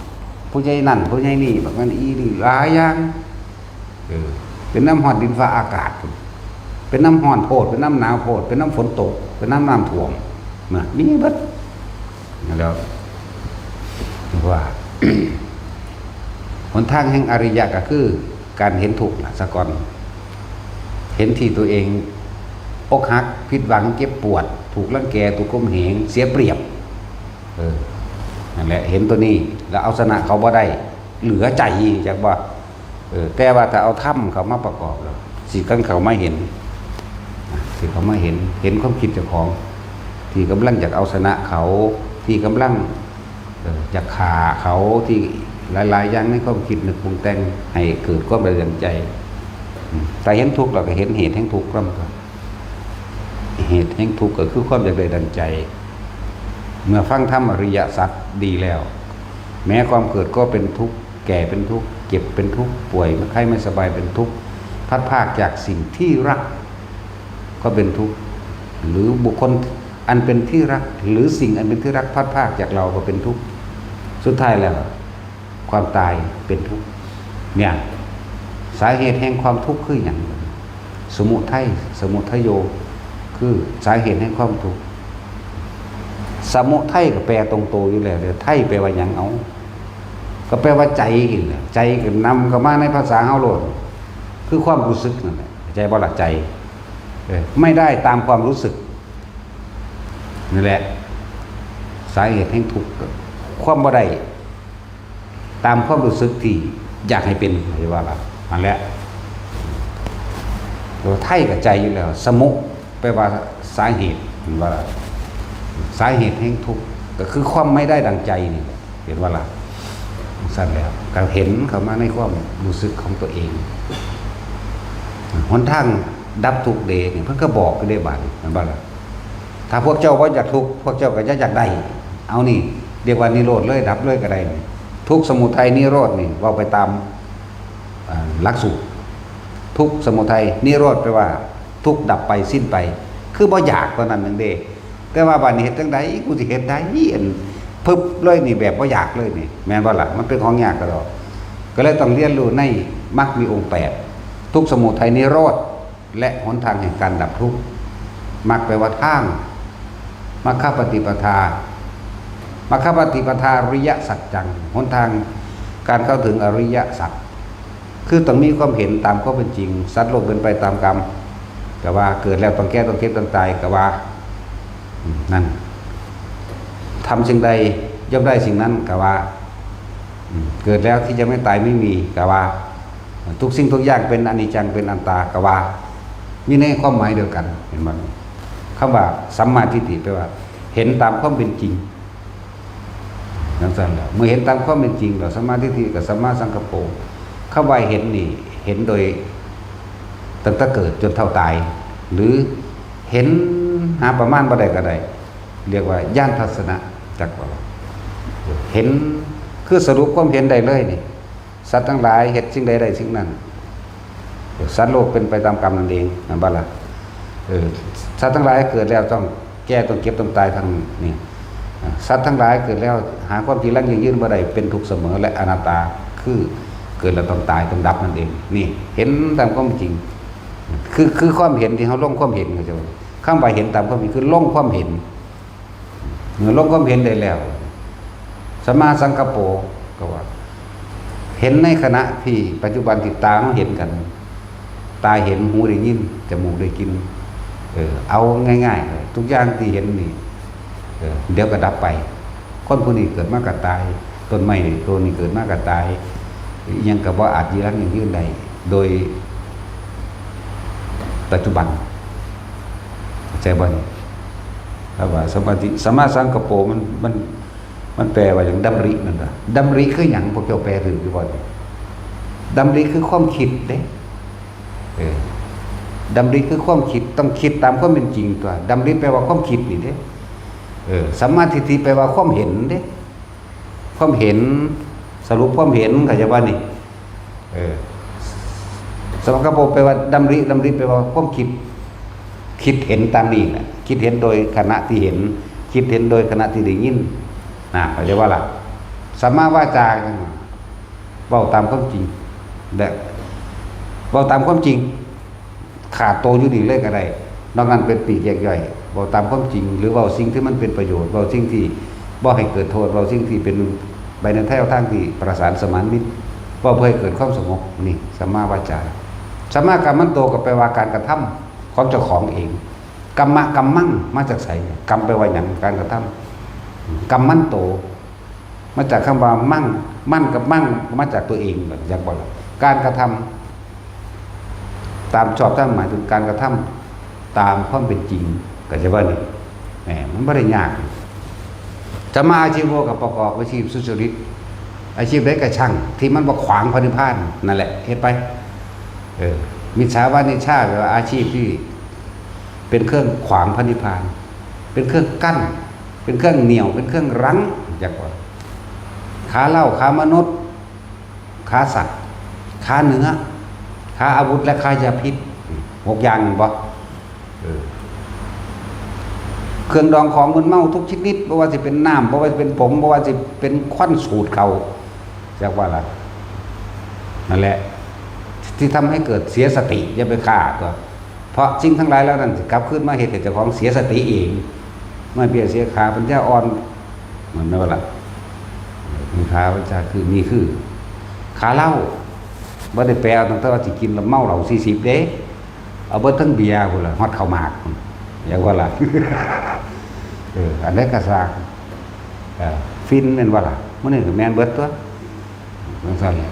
ำผู้ใหญ่นั่น ผู้ใหญ่นี่ บักนั่นอีนี่ หลายอย่าง เออ เป็นนำฮอดดินฟ้าอากาศ เป็นนำฮ้อนโพด เป็นนำหนาวโพด เป็นนำฝนตก เป็นนำน้ำท่วม นะ มีเบิด แล้วว่า หนทางแห่งอริยะก็คือการเห็นทุกข์น่ะซะก่อน เห็นที่ตัวเองอกหัก ผิดหวัง เจ็บปวด ถูกรังแก ถูกข่มเหง เสียเปรียบ เออ นั่นแหละ เห็นตัวนี้ แล้วเอาชนะเขาบ่ได้ เหลือใจ จักบ่ เออ แต่ว่าถ้าเอาธรรมเข้ามาประกอบแล้ว สิกันเข้ามาเห็น นะ สิเข้ามาเห็น เห็นความคิดเจ้าของ ที่กำลังอยากเอาชนะเขา ที่กำลัง เออ อยากฆ่าเขา ที่หลายๆอย่างในความคิดนึกปรุงแต่ง ให้เกิดความระเดืองใจ อืม แต่เห็นทุกข์ เราก็เห็นเหตุแห่งทุกข์นำ เหตุแห่งทุกข์ก็คือความอยากได้ดังใจ เมื่อฟังธรรมอริยสัจดีแล้ว แม้ความเกิดก็เป็นทุกข์ แก่เป็นทุกข์ เจ็บเป็นทุกข์ ป่วยไข้ไม่สบายเป็นทุกข์ พลัดพรากจากสิ่งที่รักก็เป็นทุกข์ หรือบุคคลอันเป็นที่รัก หรือสิ่งอันเป็นที่รักพลัดพรากจากเราก็เป็นทุกข์ สุดท้ายแล้ว ความตายเป็นทุกข์ เนี่ย สาเหตุแห่งความทุกข์คือหยัง สมุทัย สมุทัยโย คือสาเหตุแห่งความทุกข์ สมุทัยก็แปลตรงตัวอยู่แล้วเด้อ ไทยแปลว่าหยัง เอา ก็แปลว่าใจนี่แหละ ใจก็นำเข้ามาในภาษาเฮาโลด คือความรู้สึกนั่นแหละ เข้าใจบ่ล่ะ ใจ เออ ไม่ได้ตามความรู้สึก นั่นแหละ สาเหตุแห่งทุกข์ ความบ่ได้ ตามความรู้สึกที่อยากให้เป็น เข้าใจบ่ล่ะ นั่นแหละ ตัวไทยก็ใจอยู่แล้ว สมุ แปลว่าสาเหตุ เห็นบ่ล่ะ สาเหตุแห่งทุกข์ ก็คือความไม่ได้ดังใจนี่แหละ เห็นบ่ล่ะ จั่งซั้นแล้ว ก็เห็นเข้ามาในความรู้สึกของตัวเอง หนทางดับทุกข์เด้นี่ เพิ่นก็บอกอยู่เด้บาดนี้ เห็นบ่ล่ะ ถ้าพวกเจ้าบ่อยากทุกข์ พวกเจ้าก็อย่าอยากได้ เอานี่ เรียกว่านิโรธเลย ดับเลยก็ได้นี่ ทุกข์ สมุทัย นิโรธนี่ เว้าไปตาม อ่า หลักสูตร ทุกข์ สมุทัย นิโรธ แปลว่า ทุกข์ดับไป สิ้นไป คือบ่อยากเท่านั้นหนึ่งเด้ แต่ว่าบาดนี้เฮ็ดจั่งใด กูสิเฮ็ดได้ อัน พึบเลยนี่ แบบบ่อยากเลยนี่ แม่นบ่ล่ะ มันเป็นของยากกะดอก ก็เลยต้องเรียนรู้ในมรรคมีองค์แปด ทุกข์ สมุทัย นิโรธ และหนทางแห่งการดับทุกข์ มรรคแปลว่าทาง มัคคปฏิปทา มัคคปฏิปทา อริยสัจจัง หนทางการเข้าถึงอริยสัจ คือต้องมีความเห็นตามความเป็นจริง สัตว์โลกเป็นไปตามกรรม ก็ว่าเกิดแล้วต้องแก่ต้องเจ็บต้องตาย ก็ว่า อืม นั่น ทำสิ่งใดย่อมได้สิ่งนั้น ก็ว่า อืม เกิดแล้วที่จะไม่ตายไม่มี ก็ว่า ทุกสิ่งทุกอย่างเป็นอนิจจัง เป็นอนัตตา ก็ว่า มีในความหมายเดียวกัน เห็นบ่ คำว่าสัมมาทิฏฐิแปลว่า เห็นตามความเป็นจริง จั่งซั้นแหละ เมื่อเห็นตามความเป็นจริงแล้ว สัมมาทิฏฐิกับสัมมาสังกัปโป คำว่าเห็นนี่ เห็นโดย ตั้งแต่เกิดจนเฒ่าตาย หรือเห็นหาประมาณบ่ได้ก็ได้ เรียกว่าญาณทัศนะ จักว่า เห็น คือสรุปความเห็นได้เลยนี่ สัตว์ทั้งหลายเฮ็ดสิ่งใดได้สิ่งนั้น สัตว์โลกเป็นไปตามกรรมนั่นเอง นั่นบ่ล่ะ เออ สัตว์ทั้งหลายเกิดแล้วต้องแก่ต้องเจ็บต้องตายทั้งนี้ อ่า สัตว์ทั้งหลายเกิดแล้วหาความจีรังยั่งยืนบ่ได้ เป็นทุกข์เสมอและอนัตตา คือเกิดแล้วต้องตายต้องดับนั่นเอง นี่ เห็นตามความจริง คือ คือความเห็นที่เฮาลงความเห็น เข้าใจบ่ คำว่าเห็นตามความจริงคือลงความเห็น เมื่อลงความเห็นได้แล้ว สัมมาสังกัปโป ก็ว่า เห็นในขณะที่ปัจจุบันที่ตาเฮาเห็นกัน ตาเห็น หูได้ยิน จมูกได้กลิ่น เออ เอาง่ายๆเลย ทุกอย่างที่เห็นนี่ เออ เดี๋ยวก็ดับไป คนผู้นี้เกิดมาก็ตาย ต้นไม้ต้นนี้เกิดมาก็ตาย อิหยังก็บ่อาจจีรังยั่งยืนได้ โดยปัจจุบัน เข้าใจบ่นี่ ครับว่า สมาธิ สัมมาสังกัปโป มัน มัน มันแปลว่าหยัง ดำรินั่นล่ะ ดำริคือหยัง พวกเจ้าแปลถูกอยู่บ่นี่ ดำริคือความคิดเด้ เออ ดำริคือความคิด ต้องคิดตามความเป็นจริงตั๊ว ดำริแปลว่าความคิดนี่เด้ เออ สัมมาทิฏฐิแปลว่าความเห็นเด้ ความเห็น สรุปความเห็น เข้าใจบ่นี่ เออ สัมมาสังกัปโป แปลว่าดำริ ดำริแปลว่าความคิด คิดเห็นตามนี้แหละ คิดเห็นโดยขณะที่เห็น คิดเห็นโดยขณะที่ได้ยิน นะ เข้าใจบ่ล่ะ สัมมาวาจา เว้าตามความจริง และ เว้าตามความจริง ขาดโตอยู่นี่เลยก็ได้ นอกนั้นเป็นปลีกแยกย่อย เว้าตามความจริง หรือเว้าสิ่งที่มันเป็นประโยชน์ เว้าสิ่งที่บ่ให้เกิดโทษ เว้าสิ่งที่เป็นไปในแนวทางที่ประสานสมานมิตร เว้าเพื่อให้เกิดความสงบ นี่ สัมมาวาจา สัมมากัมมันโต ก็แปลว่าการกระทำของเจ้าของเอง กัมมะ กัมมัง มาจากไส กัมแปลว่าหยัง การกระทำ กัมมันโต มาจากคำว่ามัง มันกับมัง มาจากตัวเอง จักบ่ล่ะ การกระทำตามชอบธรรม หมายถึงการกระทำตามความเป็นจริง เข้าใจบ่นี่ แหม มันบ่ได้ยาก สัมมาอาชีโว ก็ประกอบอาชีพสุจริต อาชีพใดก็ช่าง ที่มันบ่ขวางพระนิพพาน นั่นแหละ เฮ็ดไป เออ มิจฉาวานิจฉา แปลว่าอาชีพที่เป็นเครื่องขวางพระนิพพาน เป็นเครื่องกั้น เป็นเครื่องเหนี่ยว เป็นเครื่องรั้ง จักว่า ขาเหล้า ขามนุษย์ ขาสัตว์ ขาเนื้อ ขาอาวุธ และขายาพิษ หกอย่างนี่บ่ เออ เครื่องดองของมึนเมาทุกชนิด บ่ว่าสิเป็นน้ำ บ่ว่าสิเป็นผง บ่ว่าสิเป็นควันสูดเข้า จักว่าล่ะ นั่นแหละ ที่ทำให้เกิดเสียสติ อย่าไปฆ่าตั๊ว เพราะสิ่งทั้งหลายเหล่านั้นสิกลับคืนมาเฮ็ดให้เจ้าของเสียสติเอง มาเบียเสียขาปัญญาอ่อน มันแม่นบ่ล่ะ มีขาปัญญาคือ นี่คือ ขาเหล้า บ่ได้แปลเอาตั้งแต่ว่าสิกินแล้วเมาเหล้าสี่สิบเด้ เอาเบิดทั้งเบียร์พุ้นล่ะ ฮอดข้าวหมากพุ้น จักว่าล่ะ เออ อันใดก็ซ่าง เออ ฝิ่นแม่นบ่ล่ะ มื้อนี้ก็แม่นเบิดตั๊ว จังซั่นแหละ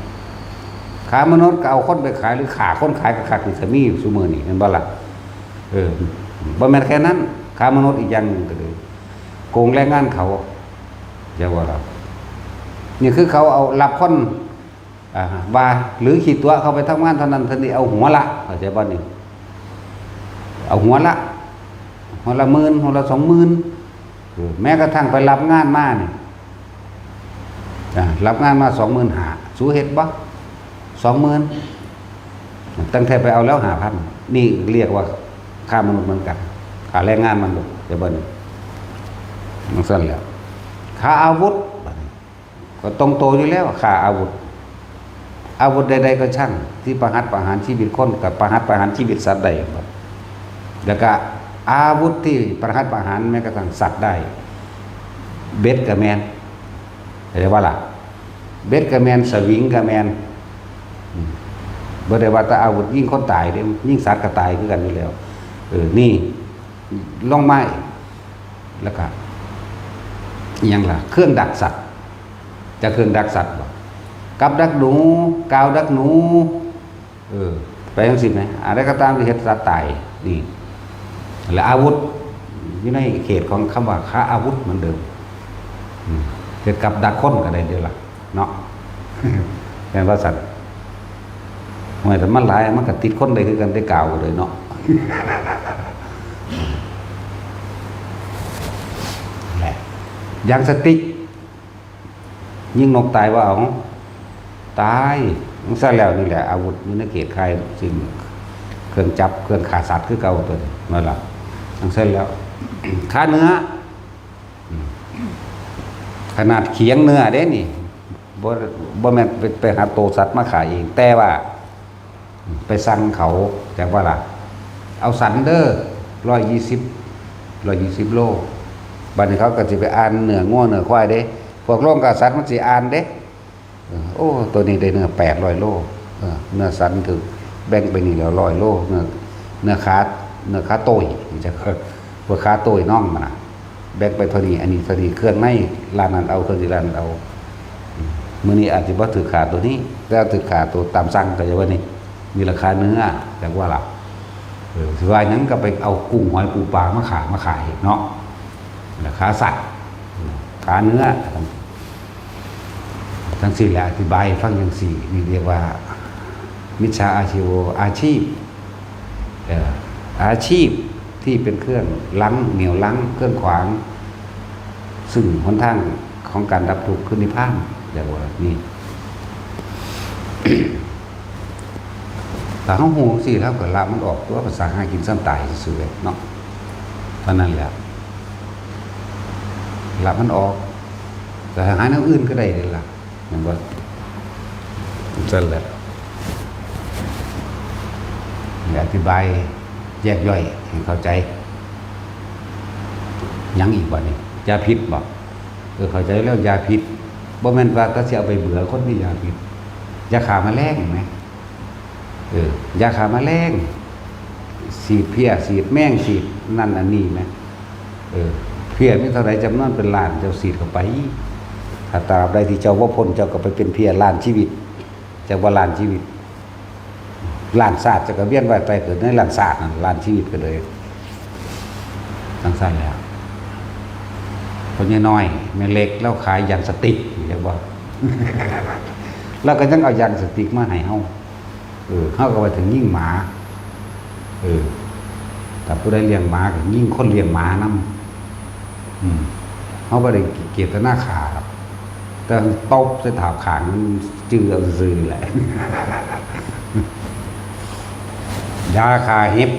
ขามนุษย์ก็เอาคนไปขาย หรือฆ่าคนขายคักๆ นี่ก็มีอยู่ซุมื้อนี้ แม่นบ่ล่ะ เออ บ่แม่นแค่นั้น ขามนุษย์อีกอย่างหนึ่งก็คือ โกงแรงงานเขา จักว่าล่ะ นี่คือเขาเอารับคน อ่า ว่า หรือขี้ตั๋วเขาไปทำงานเท่านั้นเท่านี้ เอาหัวละ เข้าใจบ่นี่ เอาหัวละ หัวละหมื่น หัวละสองหมื่น เออ แม้กระทั่งไปรับงานมานี่ อ่า รับงานมาสองหมื่นห้า สูเฮ็ดบ่ สองหมื่น ตั้งแต่ไปเอาแล้วห้าพัน นี่เรียกว่าค้ามนุษย์เหมือนกัน ค้าแรงงานมนุษย์ เดี๋ยวเบิ่ง จังซั่นแหละ ค้าอาวุธ ก็ตรงโตอยู่แล้ว ค้าอาวุธ อาวุธใดๆก็ช่าง ที่ประหัตประหารชีวิตคน กับประหัตประหารชีวิตสัตว์ได้ แล้วก็อาวุธที่ประหัตประหารแม้กระทั่งสัตว์ได้ เบ็ดก็แม่น เข้าใจบ่ล่ะ เบ็ดก็แม่น สวิงก็แม่น อืม บ่ได้ว่าแต่อาวุธยิงคนตายเด้ ยิงสัตว์ก็ตายคือกันอยู่แล้ว เออ นี่ ลงมาอีก แล้วก็ อิหยังล่ะ เครื่องดักสัตว์ จะเครื่องดักสัตว์บ่ กับดักหนู กาวดักหนู เออ ไปจังซี่แหม อะไรก็ตามที่เฮ็ดสัตว์ตาย นี่ และอาวุธ อยู่ในเขตของคำว่าค้าอาวุธเหมือนเดิม อืม เฮ็ดกับดักคนก็ได้เด้อล่ะ เนาะ แม่นว่าซั่น ไม่แต่มันหลายมันก็ติดคนได้คือกันได้กล่าวเลยเนาะแหละอย่างสติก ยิงนกตายว่าเอาตายมันซะแล้วนี่แหละอาวุธอยู่ในเขตค่ายซึ่งเครื่องจับเครื่องฆ่าสัตว์คือเก่าตัวนี้นั่นล่ะมันซะแล้วฆ่าเนื้ออืมขนาดเขียงเนื้อเด้นี่บ่บ่แม่นไปไปหาโตสัตว์มาขายเองแต่ว่า ไปสั่งเขาแต่ว่าล่ะเอาสันเด้อร้อยยี่สิบร้อยยี่สิบโลบัดนี้เขาก็สิไปอ่านเนื้องัวเนื้อควายเด้พวกโรงฆ่าสัตว์มันสิอ่านเด้เออโอ้ตัวนี้ได้เนื้อแปดร้อยโลเออเนื้อสันถือแบ่งไปนี่แล้วร้อยโลเนื้อเนื้อขาเนื้อขาโต้ยจะพวกขาโต้ยน้องมันนะแบ่งไปเท่านี้อันนี้เท่านี้เครื่องในร้านนั้นเอาเครื่องนี้ร้านนั้นเอามื้อนี้อาจจะบ่ถือขาตัวนี้แต่ถือขาตัวตามสั่งก็จะว่านี่ มีราคาเนื้อแต่ว่าล่ะเออสิว่าหยังก็ไปเอากุ้งหอยปูปลามาขายมาขายเนาะราคาสัตว์ขาเนื้อทั้งสิ้นแหละอธิบายให้ฟังจังซี่นี่เรียกว่ามิจฉาอาชีวะอาชีพเอ่ออาชีพที่เป็นเครื่องลังเหนี่ยวลังเครื่องขวาง ซึ่งหนทางของการดับทุกข์คือนิพพานเรียกว่านี่ ถ้าเฮาฮู้จั่งซี้เฮาก็ละมันออกตัวภาษาหากินซ้ำตายซื่อๆเนาะเท่านั้นแหละละมันออกแต่หาแนวอื่นก็ได้เด้ล่ะแม่นบ่ซั่นแหละอธิบายแยกย่อยให้เข้าใจหยังอีกบัดนี้ยาพิษบ่เออเข้าใจแล้วยาพิษบ่แม่นว่าแต่สิเอาไปเบื่อคนมียาพิษยาฆ่าแมลงแหม เออยาฆ่าแมลงฉีดเพี้ยฉีดแมงฉีดนั่นอันนี้นะเออเพี้ยมีเท่าไรจำนวนเป็นล้านเจ้าฉีดเข้าไปถ้าตราบใดที่เจ้าบ่พ้นเจ้าก็ไปเป็นเพี้ยล้านชีวิตจักว่าล้านชีวิตล้านชาติเจ้าก็เวียนว่ายตายเกิดในล้านชาตินั่นล้านชีวิตก็เลยจั่งซั่นแหล้วพ่อใหญ่น้อยแม่เล็กลาวขายยางสติ๊กเห็นบ่ลาวก็ยังเอายางสติ๊กมาให้เฮา เออเฮาก็ว่าถึงยิงหมา เออถ้าผู้ใดเลี้ยงหมาก็ยิงคนเลี้ยงหมานำอืมเฮาบ่ได้เจตนาฆ่าดอกแต่ตบใส่ถากข้างมันจื่อเอาซื่อๆแหละยาฆ่าเห็บ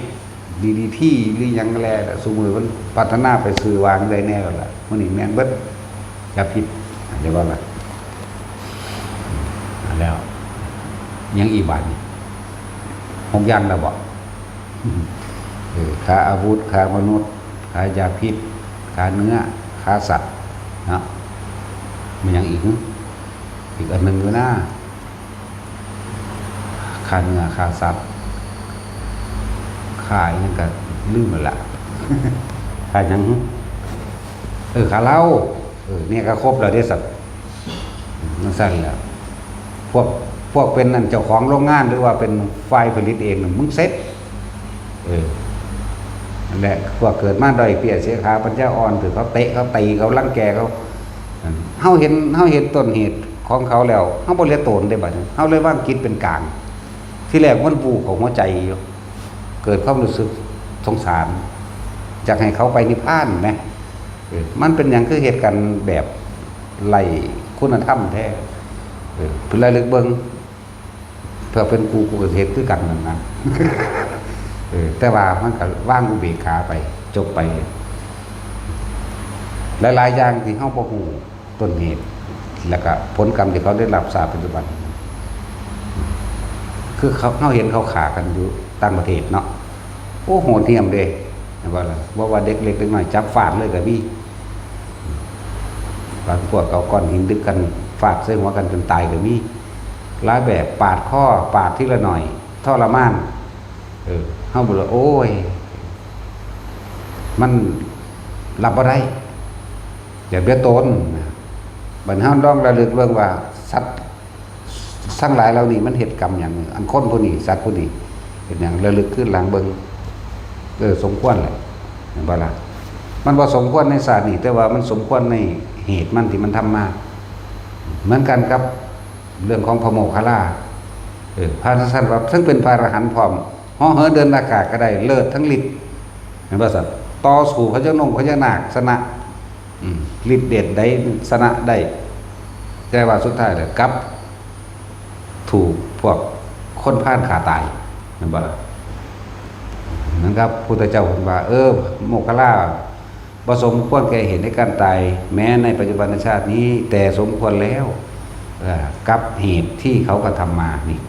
ดีดีที หรือหยังก็แล้วแต่ซุมื้อมันพัฒนาไปซื่อวางได้แน่แล้วล่ะมื้อนี้แม่นเบิดยาพิษเข้าใจบ่ล่ะ แล้วยังอีกบาดนี่หกอย่างแล้วบ่เออฆ่าอาวุธฆ่ามนุษย์ฆ่ายาพิษฆ่าเนื้อฆ่าสัตว์เนาะมันยังอีกหึอีกอันหนึ่งอยู่นะฆ่าเนื้อฆ่าสัตว์ฆ่าอีหยังก็ลืมแล้วล่ะฆ่าหยังหึเออฆ่าเหล้าเออเนี่ยก็ครบแล้วเด้สัตว์ นั่นสั้นแหละพวกพวกเป็นนั่นเจ้าของโรงงานหรือว่าเป็นฝ่ายผลิตเองน่ะมึงเสร็จเออนั่นแหละพวกเกิดมาด้อยเปี้ยเสียขาปัญญาอ่อนถือเขาเตะเขาตีเขารังแกเขาเฮาเห็นเฮาเห็นต้นเหตุของเขาแล้วเฮาบ่เหลือโตนได้บัดนี้เฮาเลยวางจิตเป็นกลางที่แรกมันบูบของหัวใจอยู่เกิดความรู้สึกสงสารอยากให้เขาไปนิพพานไหม เออมันเป็นหยังคือเหตุการณ์แบบไร้คุณธรรมแท้เออเพิ่นระลึกเบิ่งเพื่อเป็นกูกูก็สิเฮ็ดคือกันนั่นนะเออแต่ว่ามันก็วางอุเบกขาไปจบไป หลายๆอย่างที่เฮาบ่ฮู้ต้นเหตุแล้วก็ผลกรรมที่เขาได้รับชาติปัจจุบัน คือเขาเฮาเห็นเขาฆ่ากันอยู่ต่างประเทศเนาะ โอ้โหดเหี้ยมเด้เห็นบ่ล่ะว่าว่าเด็กเล็กเด็กน้อยจับฟาดเลยก็มีบางพวกเอาก้อนหินดึกกันฟาดใส่หัวกันจนตายก็มีหลายแบบปาดคอปาดทีละหน่อยทรมานเออเฮาบ่ละโอ้ยมันรับบ่ได้อย่าเบียดตนนะบัดเฮาลองระลึกเบิ่งว่าสัตว์ ทั้งหลายเหล่านี้มันเฮ็ดกรรมหยังอันคนผู้นี้สัตว์ผู้นี้เฮ็ดหยังระลึกคืนหลังเบิ่งเออสมควรแหละเห็นบ่ล่ะมันบ่สมควรในชาตินี้แต่ว่ามันสมควรในเหตุมันที่มันทำมาเหมือนกันกับเรื่องของพระโมคคัลลา เออ พระท่านว่าทั้งเป็นพระอรหันต์พร้อม เหาะเหินเดินอากาศก็ได้ เลิศทั้งฤทธิ์ เห็นบ่ซั่น ต่อสู้พญานงพญานาคชนะ อืม ฤทธิ์เดชใดชนะได้ แต่ว่าสุดท้ายแล้วกลับ ถูกพวกคนพาลฆ่าตาย เห็นบ่ล่ะ เหมือนกับพุทธเจ้าเพิ่นว่า เออ โมคคัลลา บ่สมควรแก่เหตุในการตาย แม้ในปัจจุบันชาตินี้ แต่สมควรแล้ว เอ่อ กับเหตุที่เขากระทำมานี่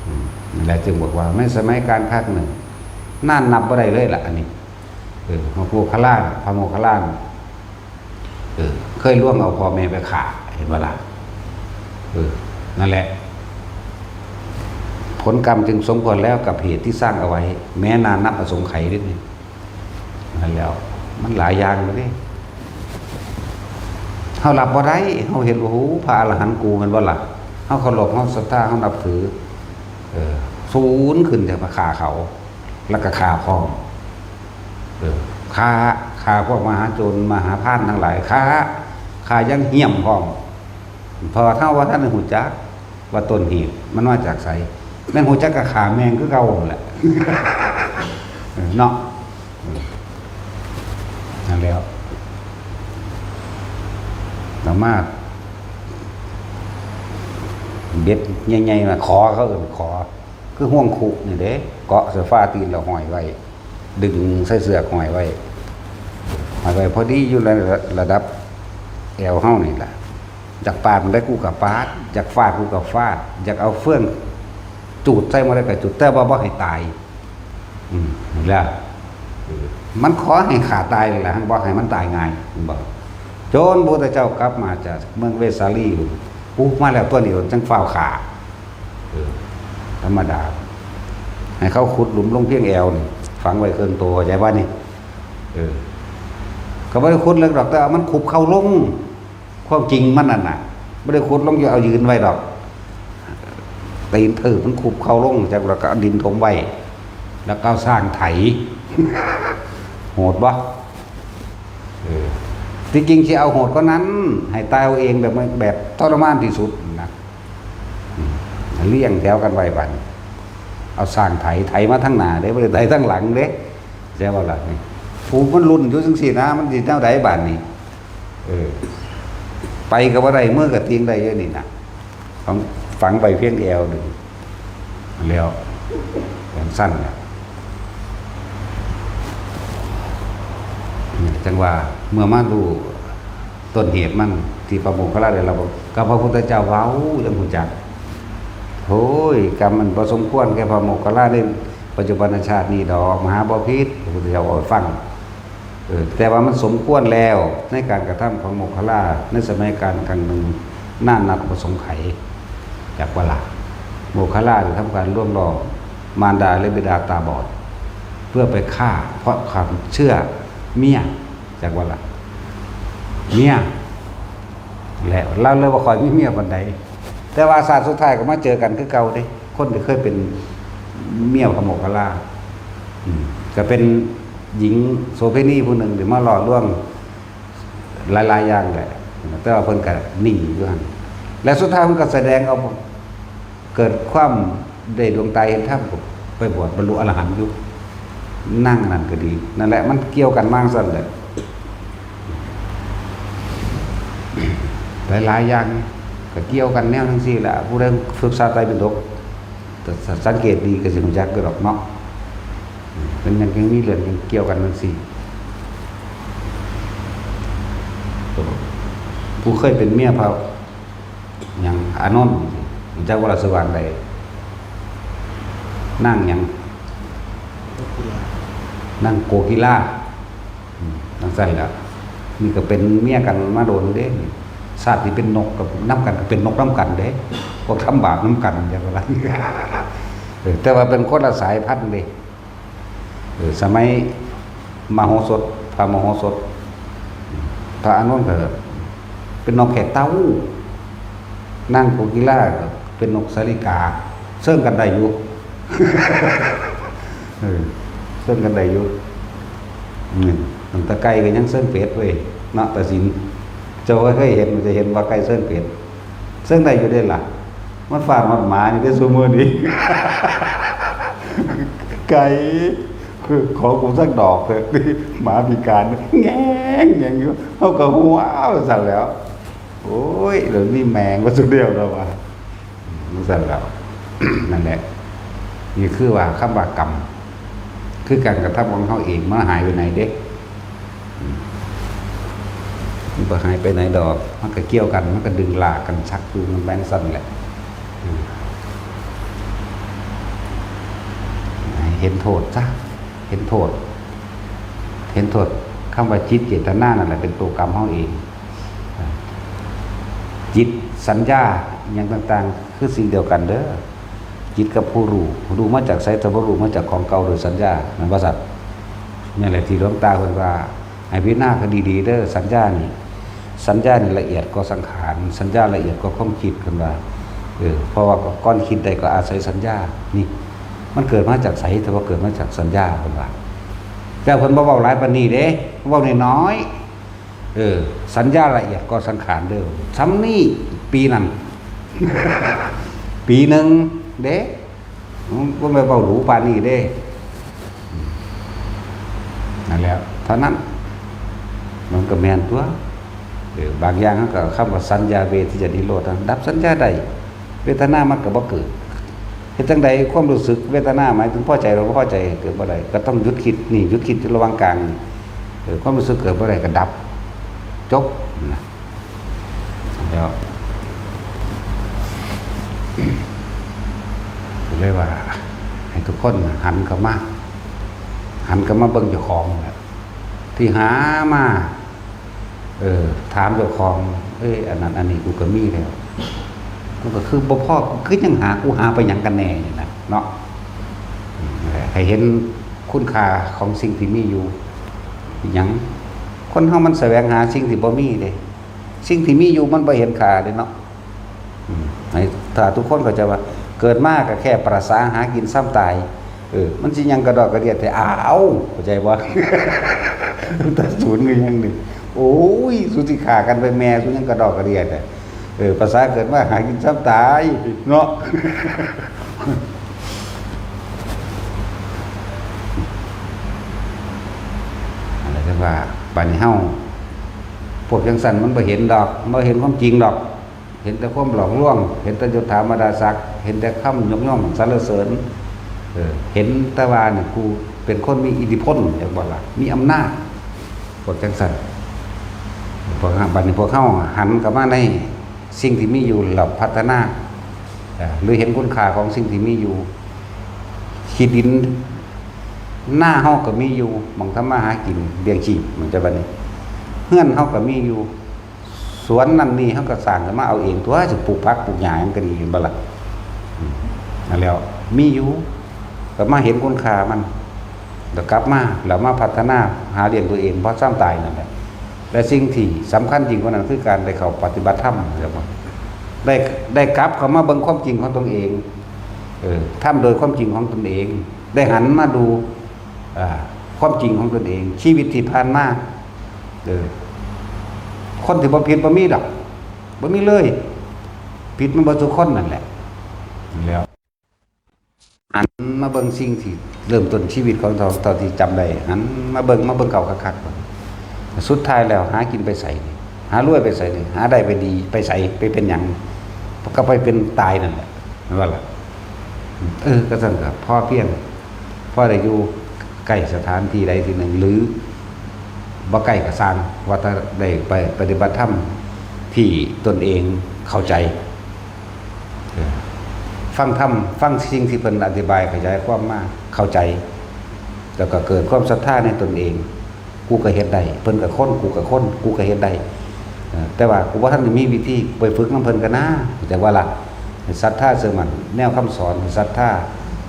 อืม นั่นแหละจึงบอกว่าในสมัยกาลครั้งหนึ่ง นานนับบ่ได้เลยล่ะ อันนี้ เออ พระโมคคัลลา พระโมคคัลลา เออ เคยล่วงเอาพ่อแม่ไปฆ่า เห็นบ่ล่ะ เออ นั่นแหละ ผลกรรมจึงสมควรแล้วกับเหตุที่สร้างเอาไว้ แม้นานนับอสงไขยนิดนึง นั่นแล้ว มันหลายอย่างเลยเด้ เฮารับบ่ได้ เฮาเห็นว่า โอ้โห พระอรหันต์กู แม่นบ่ล่ะ เฮาเคารพ เฮาศรัทธา เฮานับถือ เออ สูนขึ้นจากมาฆ่าเขา แล้วก็ฆ่าพร้อม เออ ฆ่า ฆ่าพวกมหาโจร มหาพาลทั้งหลาย ฆ่า ฆ่าอย่างเหี้ยมพร้อม เพราะว่าเฮาบ่ทันได้ฮู้จัก ว่าต้นเหตุมันมาจากไส แม่นฮู้จักก็ฆ่าแม่งคือเก่านั่นแหละ เออ เนาะ เออ นั่นแล้ว สามารถ เบ็ดใหญ่ๆ มาขอ เขาเอิ้นขอ คือห่วงคุนี่เด้ เกาะใส่ฟ้าตีนแล้วห้อยไว้ ดึงใส่เสื้อห้อยไว้ ห้อยไว้พอดีอยู่ในระดับแอวเฮานี่ล่ะ อยากปาดมันได้กูก็ปาด อยากฟาดกูก็ฟาด อยากเอาเฟืองจูดใส่มันได้ก็จูด แต่ว่าบ่ให้ตาย อืม แล้ว เออ มันขอให้ฆ่าตายเลยล่ะ บ่ให้มันตายง่าย มันบอก จนพระพุทธเจ้ากลับมาจากเมืองเวสาลี อู้ มาแล้วตัวนี้ จังฟ้าวฆ่า เออ ธรรมดา ให้เขาขุดหลุมลงเพียงแอวนี่ ฝังไว้เครื่องโต เข้าใจบ่นี่ เออ ก็บ่ได้ขุดเลิกดอก แต่เอามันคุบเข่าลง ความจริงมันนั่นน่ะ บ่ได้ขุดลง อย่าเอายืนไว้ดอก ตีนถืบมันคุบเข่าลง จักแล้วก็เอาดินถมไว้ แล้วก็เอาช้างไถ โหดบ่ เออ ที่จริงสิเอาโหดกว่านั้น ให้ตายเอาเองแบบ แบบทรมานที่สุดนะ อืม เรียงแถวกันไว้บัดนี้ เอาช้างไถ ไถมาทางหน้าเด้ บ่ได้ไถทางหลังเด้ ใช่บ่ล่ะนี่ ผูกมันลุ่นอยู่จังซี่นะ มันสิแนวใดบาดนี้ เออ ไปก็บ่ได้ มือก็ติ่งได้อยู่นี่นะ ฝัง ฝังไปเพียงแอวหนึ่ง แล้ว อย่างสั้นเนี่ย จังว่าเมื่อมารู้ต้นเหตุมัน ที่พระโมคคัลลาได้รับ กับพระพุทธเจ้าเว้าเรื่องฮู้จัก โอ้ย กรรมมันบ่สมควรแก่พระโมคคัลลาในปัจจุบันชาตินี้ดอก มหาบ่ผิด พระพุทธเจ้าเว้าให้ฟัง เออ แต่ว่ามันสมควรแล้วในการกระทำของโมคคัลลาในสมัยกาลครั้งหนึ่ง นานนับอสงไขย จักบ่ล่ะ โมคคัลลาได้ทำการล่วงล้อมมารดาและบิดาตาบอด เพื่อไปฆ่าเพราะความเชื่อเมีย จักบ่ล่ะ เมีย แล้วลาวเลยบ่ค่อยมีเมียปานใด แต่ว่าชาติสุดท้ายก็มาเจอกันคือเก่าเด้ คนที่เคยเป็นเมียพระโมคคัลลา อืม ก็เป็นหญิงโสเภณีผู้หนึ่งที่มาหล่อลวงหลายๆอย่างแหละ แต่ว่าเพิ่นก็นิ่งอยู่หั่น และสุดท้ายเพิ่นก็แสดงเอา เกิดความได้ดวงตาเห็นธรรม ก็ไปบวชบรรลุอรหันต์อยู่ นางนั่นก็ดี นั่นแหละ มันเกี่ยวกันมาจั่งซั่นแหละ หลายๆอย่างก็เกี่ยวกันแนวจั่งซี้แหละ ผู้ใดศึกษาไตรปิฎก แต่สังเกตดีก็สิรู้จักอยู่ดอกเนาะ เป็นหยังจั่งมีเรื่องเกี่ยวกันจั่งซี้ ผู้เคยเป็นเมียพระ หยัง อานนท์ รู้จักบ่ล่ะ ชื่อว่าจั่งใด นางหยัง นางโกกีลา อืม จั่งซั่นแหละ นี่ก็เป็นเมียกันมาโดนเด้ ชาติที่เป็นนกกับนำกันก็เป็นนกนำกันเด้ พวกทำบาปนำกัน อย่างว่า เออ แต่ว่าเป็นคนละสายพันธุ์เด้ เออ สมัยมโหสถ พระมโหสถ พระอานนท์ก็เป็นนกแขกเต้า นางโกกีลาก็เป็นนกสาลิกา เซิ่งกันได้อยู่ เออ เซิ่งกันได้อยู่ อืม ตั้งแต่ไก่ก็ยังเซิ่งเป็ดเว้ย เนาะ ตาสิน เจ้าเคยเห็น มันจะเห็นว่าไก่เซิ่งเป็ด เซิ่งได้อยู่เด้ล่ะ มันฟาดฮอดหมานี่เด้ซุมื้อนี้ ไก่ ขอกูสักดอกเถอะ หมาพิการ แงงแงงอยู่ เฮาก็หัวว่าซั่นแหล้ว โอ้ย เดี๋ยวนี้แมงว่าซุเดียวแล้วว่า มันซั่นแหล้ว นั่นแหละ นี่คือว่าคำว่ากรรม คือการกระทำของเฮาเอง มันหายไปไหนเด้ อืม มันบ่หายไปไหนดอก มันก็เกี่ยวกัน มันก็ดึงลากกัน ชักจูงกันไปจั่งซั่นแหละ อืม ให้เห็นโทษซะ เห็นโทษ เห็นโทษ คำว่าจิตเจตนานั่นแหละ เป็นตัวกรรมเฮาเอง จิต สัญญา อิหยังต่างๆ คือสิ่งเดียวกันเด้อ จิตกับผู้รู้ รู้มาจากไส ถ้าบ่รู้มาจากของเก่าโดยสัญญา แม่นบ่ซั้น นี่แหละที่หลวงตาเพิ่นว่า ให้พิจารณากันดีๆ เด้อ สัญญานี่ สัญญานี่ละเอียดกว่าสังขาร สัญญาละเอียดกว่าความคิด เพิ่นว่า เออ เพราะว่าก่อนคิดได้ก็อาศัยสัญญา นี่ มันเกิดมาจากไส แต่ว่าเกิดมาจากสัญญา เพิ่นว่า แต่เพิ่นบ่เว้าหลายปานนี้เด้ เว้าน้อยๆ เออ สัญญาละเอียดกว่าสังขารเด้อ ส่ำนี้ ปีนั้น ปีหนึ่งเด้ บ่แม่นเว้าหรูปานนี้เด้ นั่นแหละ เท่านั้น มันก็แม่นตั๊ว เออ บางอย่างเฮาก็ คำว่าสัญญาเวทยิตานิโรธนะ ดับสัญญาได้ เวทนามันก็บ่เกิด เฮ็ดจั่งใดความรู้สึกเวทนา หมายถึงพอใจหรือบ่พอใจ เกิดบ่ได้ ก็ต้องหยุดคิด นี่ หยุดคิดอยู่ระหว่างกลางนี่ เออ ความรู้สึกเกิดบ่ได้ก็ดับ จบนะ แล้ว เลยว่า ให้ทุกคนหันเข้ามา หันเข้ามาเบิ่งเจ้าของนั่นแหละ ที่หามา เออ ถามเจ้าของ เอ้ย อันนั้นอันนี้กูก็มีแล้ว กูก็คือบ่พอ กูคือยังหา กูหาไปหยังกันแน่นี่นะ เนาะ อืม ให้เห็นคุณค่าของสิ่งที่มีอยู่ หยัง คนเฮามันแสวงหาสิ่งที่บ่มีเด้ สิ่งที่มีอยู่มันบ่เห็นค่าเด้เนาะ อืม ให้ ถ้าทุกคนเข้าใจว่า เกิดมาก็แค่ประสาหากินส่ำตาย เออ มันสิหยังกระดอกกระเดียดแท้ อ้าว เข้าใจบ่ แต่ศูนย์คือหยังนี่ โอ้ย สุสิฆ่ากันไปแม่ สุหยังกระดอกกระเดียดแท้ เออ ประสาเกิดมาหากินส่ำตาย เนาะ อะไรกันว่า บัดนี้เฮา พวกจั่งซั้นมันบ่เห็นดอก บ่เห็นความจริงดอก เห็นแต่ความหลอกลวง เห็นแต่ยศถาบรรดาศักดิ์ เห็นแต่คำยกย่องสรรเสริญ เออ เห็นแต่ว่านี่กูเป็นคนมีอิทธิพล จั่งบ่ล่ะ มีอำนาจ พวกจั่งซั้น พวกเฮา บัดนี้พวกเฮาหันกลับมาในสิ่งที่มีอยู่แล้วพัฒนา เอ่อ หรือเห็นคุณค่าของสิ่งที่มีอยู่ ขี้ดิน นาเฮาก็มีอยู่ หม่องทำมาหากินเลี้ยงชีพ มันจะบัดนี้ เฮือนเฮาก็มีอยู่ สวนนั่นนี่เฮาก็สร้างขึ้นมาเอาเองตั๊ว สิปลูกผักปลูกหญ้าหยังก็ดี แม่นบ่ล่ะ อืม นั่นแหล้ว มีอยู่ ก็มาเห็นคุณค่ามัน แล้วกลับมา แล้วมาพัฒนาหาเลี้ยงตัวเอง พอส่ำตายนั่นแหละ และสิ่งที่สำคัญยิ่งกว่านั้นคือการได้เข้าปฏิบัติธรรม แล้วก็ได้ ได้กลับเข้ามาเบิ่งความจริงของตนเอง เออ ทำโดยความจริงของตนเอง ได้หันมาดู อ่า ความจริงของตนเอง ชีวิตที่ผ่านมา เออ คนที่บ่ผิดบ่มีดอก บ่มีเลย ผิดมันเบิดทุกคนนั่นแหละ แล้ว หันมาเบิ่งสิ่งที่เริ่มต้นชีวิตของเฮาเท่าที่จำได้ หันมาเบิ่ง มาเบิ่งเอาคักๆ สุดท้ายแล้วหากินไปไสนี่ หารวยไปไสนี่ หาได้ไปดีไปไส ไปเป็นหยัง ก็ไปเป็นตายนั่นแหละ แม่นบ่ล่ะ เออ ก็ซั่นก็พอเพียง พอได้อยู่ใกล้สถานที่ใดที่หนึ่ง หรือบ่ใกล้ก็ซ่าง ว่าถ้าได้ไปปฏิบัติธรรมที่ตนเองเข้าใจ เออ ฟังธรรม ฟังสิ่งที่เพิ่นอธิบายขยายความมา เข้าใจ แล้วก็เกิดความศรัทธาในตนเอง กูก็เฮ็ดได้ เพิ่นก็คน กูก็คน กูก็เฮ็ดได้ เออ แต่ว่ากูบ่ทันได้มีวิธี ไปฝึกนำเพิ่นก็นะ แต่ว่าล่ะ ศรัทธาเชื่อมั่น แนวคำสอน ศรัทธา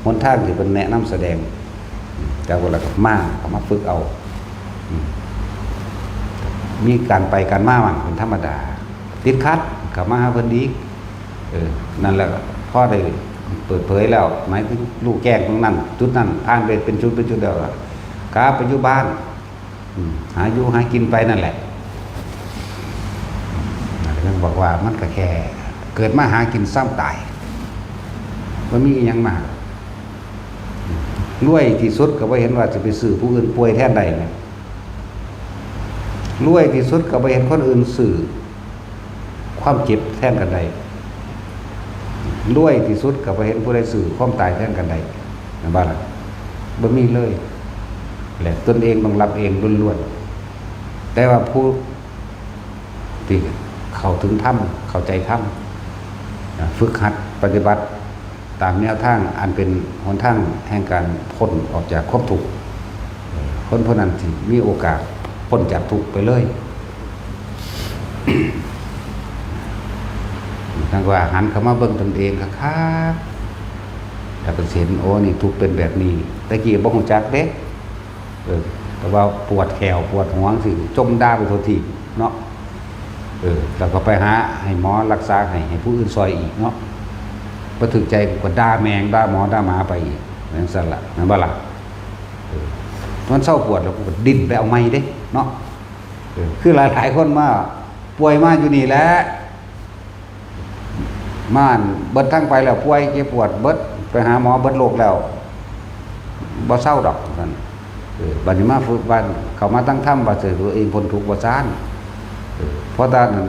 หนทางที่เพิ่นแนะนำแสดง แต่ว่าล่ะก็มา ก็มาฝึกเอา อืม มีการไปการมามันเป็นธรรมดา ติดขัด ก็มาหาเพิ่นอีก เออ นั่นแหละ พอได้เปิดเผยแล้ว หมายถึงรู้แจ้งตรงนั้น จุดนั้น ผ่านไปเป็นจุดเป็นจุดแล้วล่ะ กลับไปอยู่บ้าน อืม หาอยู่หากินไปนั่นแหละ เรื่องบอกว่ามันก็แค่เกิดมาหากินส่ำตาย มันมีอีหยังมาก รวยที่สุดก็บ่เห็นว่าจะไปซื้อผู้อื่นป่วยแทนได้นะ รวยที่สุดก็บ่เห็นคนอื่นซื้อความเจ็บแทนกันได้ รวยที่สุดก็บ่เห็นผู้ใดซื้อความตายแทนกันได้ แม่นบ่ล่ะ? บ่มีเลย และตนเองต้องรับเองล้วนๆ แต่ว่าผู้ที่เข้าถึงธรรม เข้าใจธรรม ฝึกหัดปฏิบัติ ตามแนวทางอันเป็นหนทางแห่งการพ้นออกจากความทุกข์ คนผู้นั้นสิมีโอกาสพ้นจากทุกข์ไปเลย ทั้งว่าหันเข้ามาเบิ่งตนเองคักๆ แล้วก็สิเห็น โอ้ นี่ทุกข์เป็นแบบนี้ แต่กี้บ่ฮู้จักเด้ เออ แต่ว่าปวดแข้วปวดหัวจั่งซี้ จ่มด่าไปทั่วทีปเนาะ เออ แล้วก็ไปหาให้หมอรักษาให้ ให้ผู้อื่นซ่อยอีกเนาะ บ่ถืกใจกูก็ด่าแม่งด่าหมอด่าหมาไปอีก จั่งซั้นล่ะ แม่นบ่ล่ะ? เออ มันเซาปวดแล้วกูก็ดิ้นไปเอาใหม่เด้เนาะ เออ คือหลายๆคนมา ป่วยมาอยู่นี่แหละ มาอันเบิดทางไปแล้ว ป่วยเจ็บปวดเบิด ไปหาหมอเบิดโลกแล้ว บ่เซาดอก ว่าซั่น เออ บัดนี้มาฝึก บัดเข้ามาตั้งธรรม ว่าสิตัวเองพ้นทุกข์ ว่าซั่น เออ เพราะตอนนั้น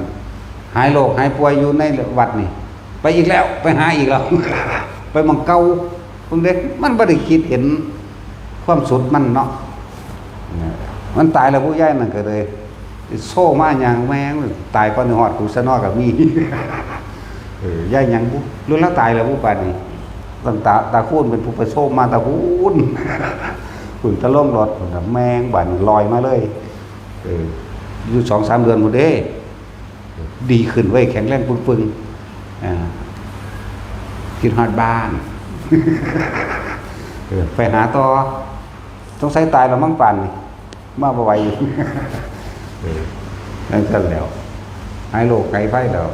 หายโรคหายป่วยอยู่ในวัดนี่ ไปอีกแล้ว ไปหาอีกแล้ว ไปหม่องเก่า เบิ่งเด้ มันบ่ได้คิดเห็นความสุดมันเนาะ มันตายแล้ว ผู้ยายนั่นก็เลย โซ่มาหยัง แม่งตายก่อนสิฮอดกูซะเนาะ ก็มี เออ ยายหยังบุ หรือลาวตายแล้วบุ ป่านนี้ ตั้งตา ตาคูณเป็นผู้ไปโซ่มา ตาคูณ คุณตะลงรถ คุณน่ะ แม่งบาดนี้ลอยมาเลย เออ อยู่สองสามเดือนพุ้นเด้ ดีขึ้นเว้ย แข็งแรงปึงๆ อ่า คิดฮอดบ้าน เออ ไปหาต่อ สงสัยตายแล้วมั้งป่านนี้ มาบ่ไหว เออ จั่งซั้นแหล้ว หายโรคหายภัยแล้ว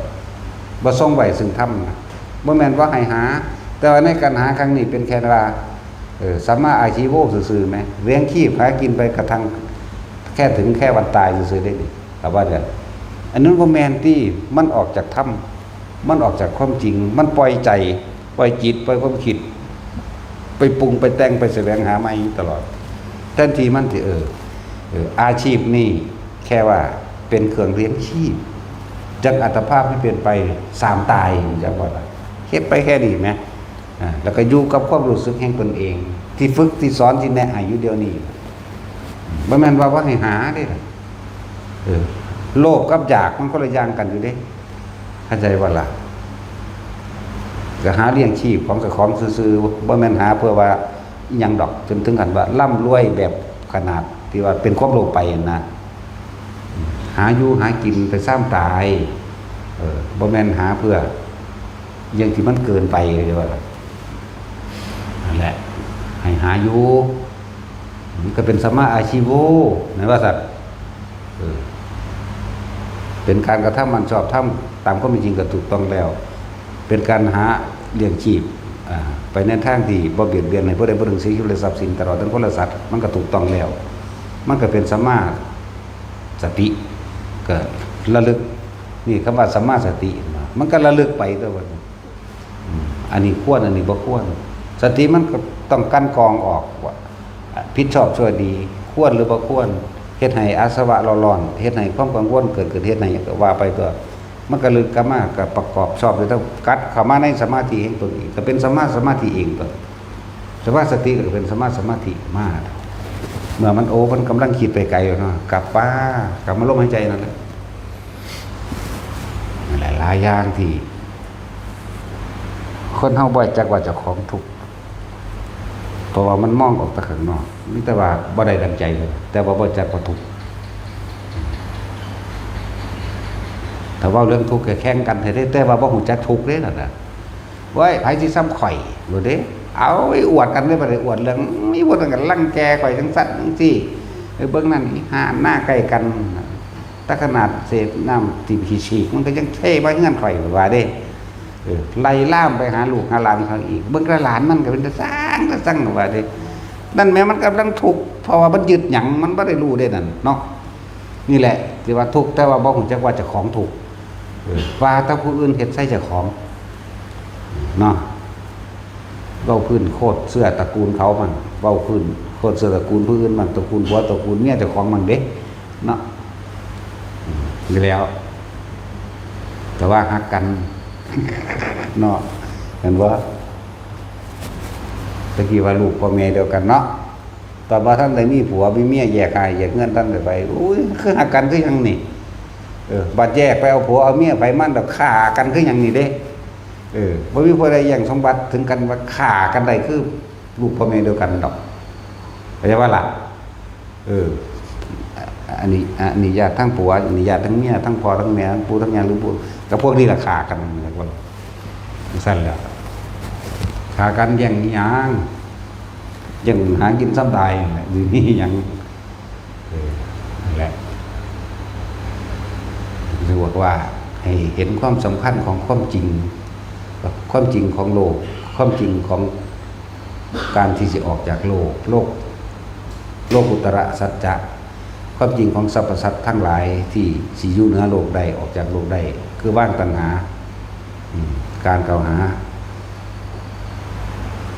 บ่ส่งไว้ซึ่งธรรมนะ บ่แม่นว่าให้หา แต่ว่าในการหาครั้งนี้เป็นแค่ว่า เออ สัมมาอาชีโวซื่อๆ แหม เลี้ยงชีพหากินไปกระทั่งแค่ถึงแค่วันตายซื่อๆ เด้นี่ แต่ว่าเดี๋ยว อันนั้นบ่แม่นติ มันออกจากธรรม มันออกจากความจริง มันปล่อยใจ ปล่อยจิต ปล่อยความคิด ไปปรุง ไปแต่ง ไปแสวงหาใหม่อยู่ตลอด แทนที่มันสิ เออ เออ อาชีพนี่แค่ว่าเป็นเครื่องเลี้ยงชีพ จักอัตภาพมันเปลี่ยนไปสามตาย จักว่าล่ะ เฮ็ดไปแค่นี้แหม อ่า แล้วก็อยู่กับความรู้สึกแห่งตนเอง ที่ฝึก ที่สอน ที่แนะให้อยู่เดี๋ยวนี้ บ่แม่นว่าบ่ให้หาเด้ล่ะ เออ โลภกับอยากมันคนละอย่างกันอยู่เด้ เข้าใจบ่ล่ะ? ก็หาเลี้ยงชีพของเจ้าของซื่อๆ บ่แม่นหาเพื่อว่าอิหยังดอก จนถึงขั้นว่าร่ำรวยแบบขนาดที่ว่าเป็นความโลภไปหั้นนะ หาอยู่หากินไปซามตาย เออ บ่แม่นหาเพื่อ อย่างที่มันเกินไป เข้าใจบ่ล่ะ? นั่นแหละ ให้หาอยู่ มันก็เป็นสัมมาอาชีโว แม่นว่าซั่น เออ เป็นการกระทำอันชอบธรรม ตามความเป็นจริงก็ถูกต้องแล้ว เป็นการหาเลี้ยงชีพ อ่า ไปในทางที่บ่เบียดเบียนให้ผู้ใดผู้หนึ่งเสียชีวิตและทรัพย์สิน ตลอดทั้งคนและสัตว์ มันก็ถูกต้องแล้ว มันก็เป็นสัมมาสติ ก็ระลึก นี่คำว่าสัมมาสติ มันก็ระลึกไปตัวมัน อืม อันนี้ควร อันนี้บ่ควร สติมันก็ต้องกลั่นกรองออกว่า ผิดชอบชั่วดี ควรหรือบ่ควร เฮ็ดให้อาสวะเร่าร้อน เฮ็ดให้ความกังวลเกิดขึ้น เฮ็ดให้หยังก็ว่าไปตัว มันก็ลึกกลับมาก็ประกอบชอบอยู่แล้ว กลับเข้ามาในสมาธิแห่งตนอีก ก็เป็นสัมมาสมาธิเองตัว สัมมาสติก็เป็นสัมมาสมาธิมา เมื่อมัน โอ้ มันกำลังคิดไปไกลแล้วเนาะ กลับมา กลับมาลมหายใจนั่นแหละ นั่นแหละ หลายอย่างที่ คนเฮาบ่จักว่าเจ้าของทุกข์ เพราะว่ามันมองออกแต่ข้างนอก มีแต่ว่าบ่ได้ดังใจเลย แต่ว่าบ่จักว่าทุกข์ ถ้าเว้าเรื่องทุกข์ก็แข่งกันแท้ๆ แต่ว่าบ่ฮู้จักทุกข์เด้นั่นน่ะ โอ้ย ไผสิส่ำข่อย โลดเด้ เอาไว้อวดกันเด้ บัดนี้อวดเรื่อง มีบ่ต้องกันรังแกข่อยจังซั่นจังซี่ ไปเบิ่งนั่น อีห่าหน้าใกล้กัน แต่ขนาดเศษน้ำที่ขี้ฉีก มันก็ยังเทมาเฮือนข่อย ว่าเด้ เออ ไล่ลามไปหาลูกหาหลานเขาอีก เบิ่งแต่หลานมันก็เป็นตาซัง ตาซัง ว่าเด้ นั่นแหม มันกำลังทุกข์ เพราะว่ามันยึดหยัง มันบ่ได้รู้เด้นั่นเนาะ นี่แหละที่ว่าทุกข์ แต่ว่าบ่ฮู้จักว่าเจ้าของทุกข์ เออ ว่าแต่ผู้อื่นเฮ็ดใส่เจ้าของ เนาะ เว้าพื้นโคตรเสื้อตระกูลเขามั่ง เว้าพื้นโคตรเสื้อตระกูลผู้อื่นมั่ง ตระกูลผัวตระกูลเมียเจ้าของมั่งเด้ เนาะ อืม อยู่แล้ว แต่ว่าฮักกัน เนาะ เห็นบ่ ตะกี้ว่าลูกพ่อแม่เดียวกันเนาะ ตอนว่าท่านได้มีผัวมีเมียแยกหายแยกเฮือนท่านได้ไป อุ้ย คือฮักกันคือหยังนี่ เออ บัดแยกไปเอาผัวเอาเมียไปมันดอก ฆ่ากันคือหยังนี่เด้ เออ บ่มีผู้ใดแย่งสมบัติถึงกันว่าฆ่ากันได้คือลูกพ่อแม่เดียวกันดอก เข้าใจบ่ล่ะ เออ อันนี้ อันนี้ญาติทั้งผัว อันนี้ญาติทั้งเมีย ทั้งพ่อทั้งแม่ ทั้งปู่ทั้งย่า หรือปู่ กับพวกนี้ล่ะฆ่ากัน จั่งซั่นแหละ ฆ่ากันแย่งอิหยัง แย่งหากินส่ำตายนั่นแหละ สิมีหยัง เออ นั่นแหละ คือบอกว่าให้เห็นความสำคัญของความจริง ความจริงของโลก ความจริงของการที่สิออกจากโลก โลก โลกุตระสัจจะ ความจริงของสรรพสัตว์ทั้งหลายที่สิอยู่เหนือโลกได้ ออกจากโลกได้ คือวางตัณหา อืม การกล่าวหา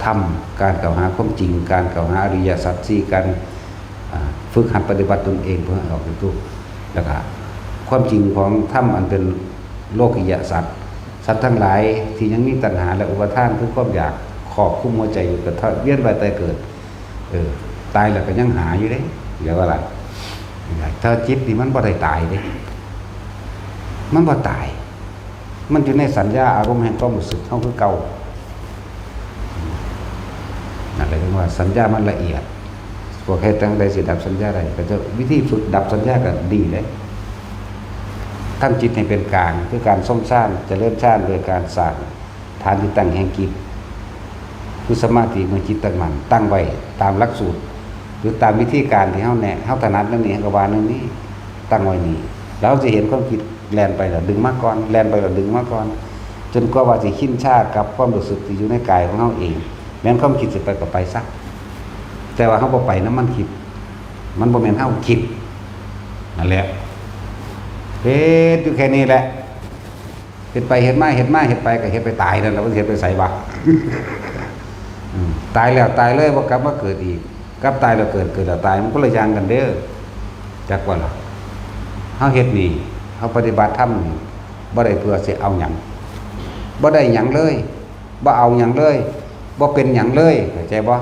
ธรรม การกล่าวหาความจริง การกล่าวหาอริยสัจสี่ การ อ่า ฝึกหัดปฏิบัติตนเองเพื่อให้ออกจากทุกข์ แล้วก็ความจริงของธรรมอันเป็นโลกิยสัจ สัตว์ทั้งหลายที่ยังมีตัณหาและอุปาทานคือความอยากครอบคุมหัวใจอยู่กับเวียนว่ายตายเกิด เออ ตายแล้วก็ยังหาอยู่เด้ เรียกว่าอะไร ถ้าจิตนี่มันบ่ได้ตายเด้ มันบ่ตาย มันอยู่ในสัญญาอารมณ์แห่งความรู้สึกเฮาคือเก่า นั่นแหละเรียกว่าสัญญามันละเอียด พวกเฮ็ดจั่งใดสิดับสัญญาได้ ก็จะวิธีฝึกดับสัญญาก็ดีเลย ทำจิตให้เป็นกลาง คือการทรงฌาน เจริญฌานโดยการสร้างฐานที่ตั้งแห่งจิต คือสมาธิเมื่อจิตตั้งมั่น ตั้งไว้ตามหลักสูตร หรือตามวิธีการที่เฮาแนะ เฮาถนัดนั่นนี่ เฮาก็ว่านั่นนี่ ตั้งไว้นี่ แล้วเฮาสิเห็นความคิดแล่นไปแล้ว ดึงมาก่อน แล่นไปแล้ว ดึงมาก่อน จนกว่าว่าสิชินชากับความรู้สึกที่อยู่ในกายของเฮาเอง แม้นความคิดสิไปก็ไปซะ แต่ว่าเฮาบ่ไปนำมันคิด มันบ่แม่นเฮาคิด นั่นแหละ เฮ็ดอยู่แค่นี้แหละ เฮ็ดไปเฮ็ดมา เฮ็ดมาเฮ็ดไปก็เฮ็ดไปตายนั่นแหละ มันสิเฮ็ดไปไสวะ อืม ตายแล้วตายเลย บ่กลับมาเกิดอีก กับตายแล้วเกิด เกิดแล้วตาย มันคนละอย่างกันเด้อ จักว่าล่ะ เฮาเฮ็ดนี่ เฮาปฏิบัติธรรมนี่ บ่ได้เพื่อสิเอาหยัง บ่ได้หยังเลย บ่เอาหยังเลย บ่เป็นหยังเลย เข้าใจบ่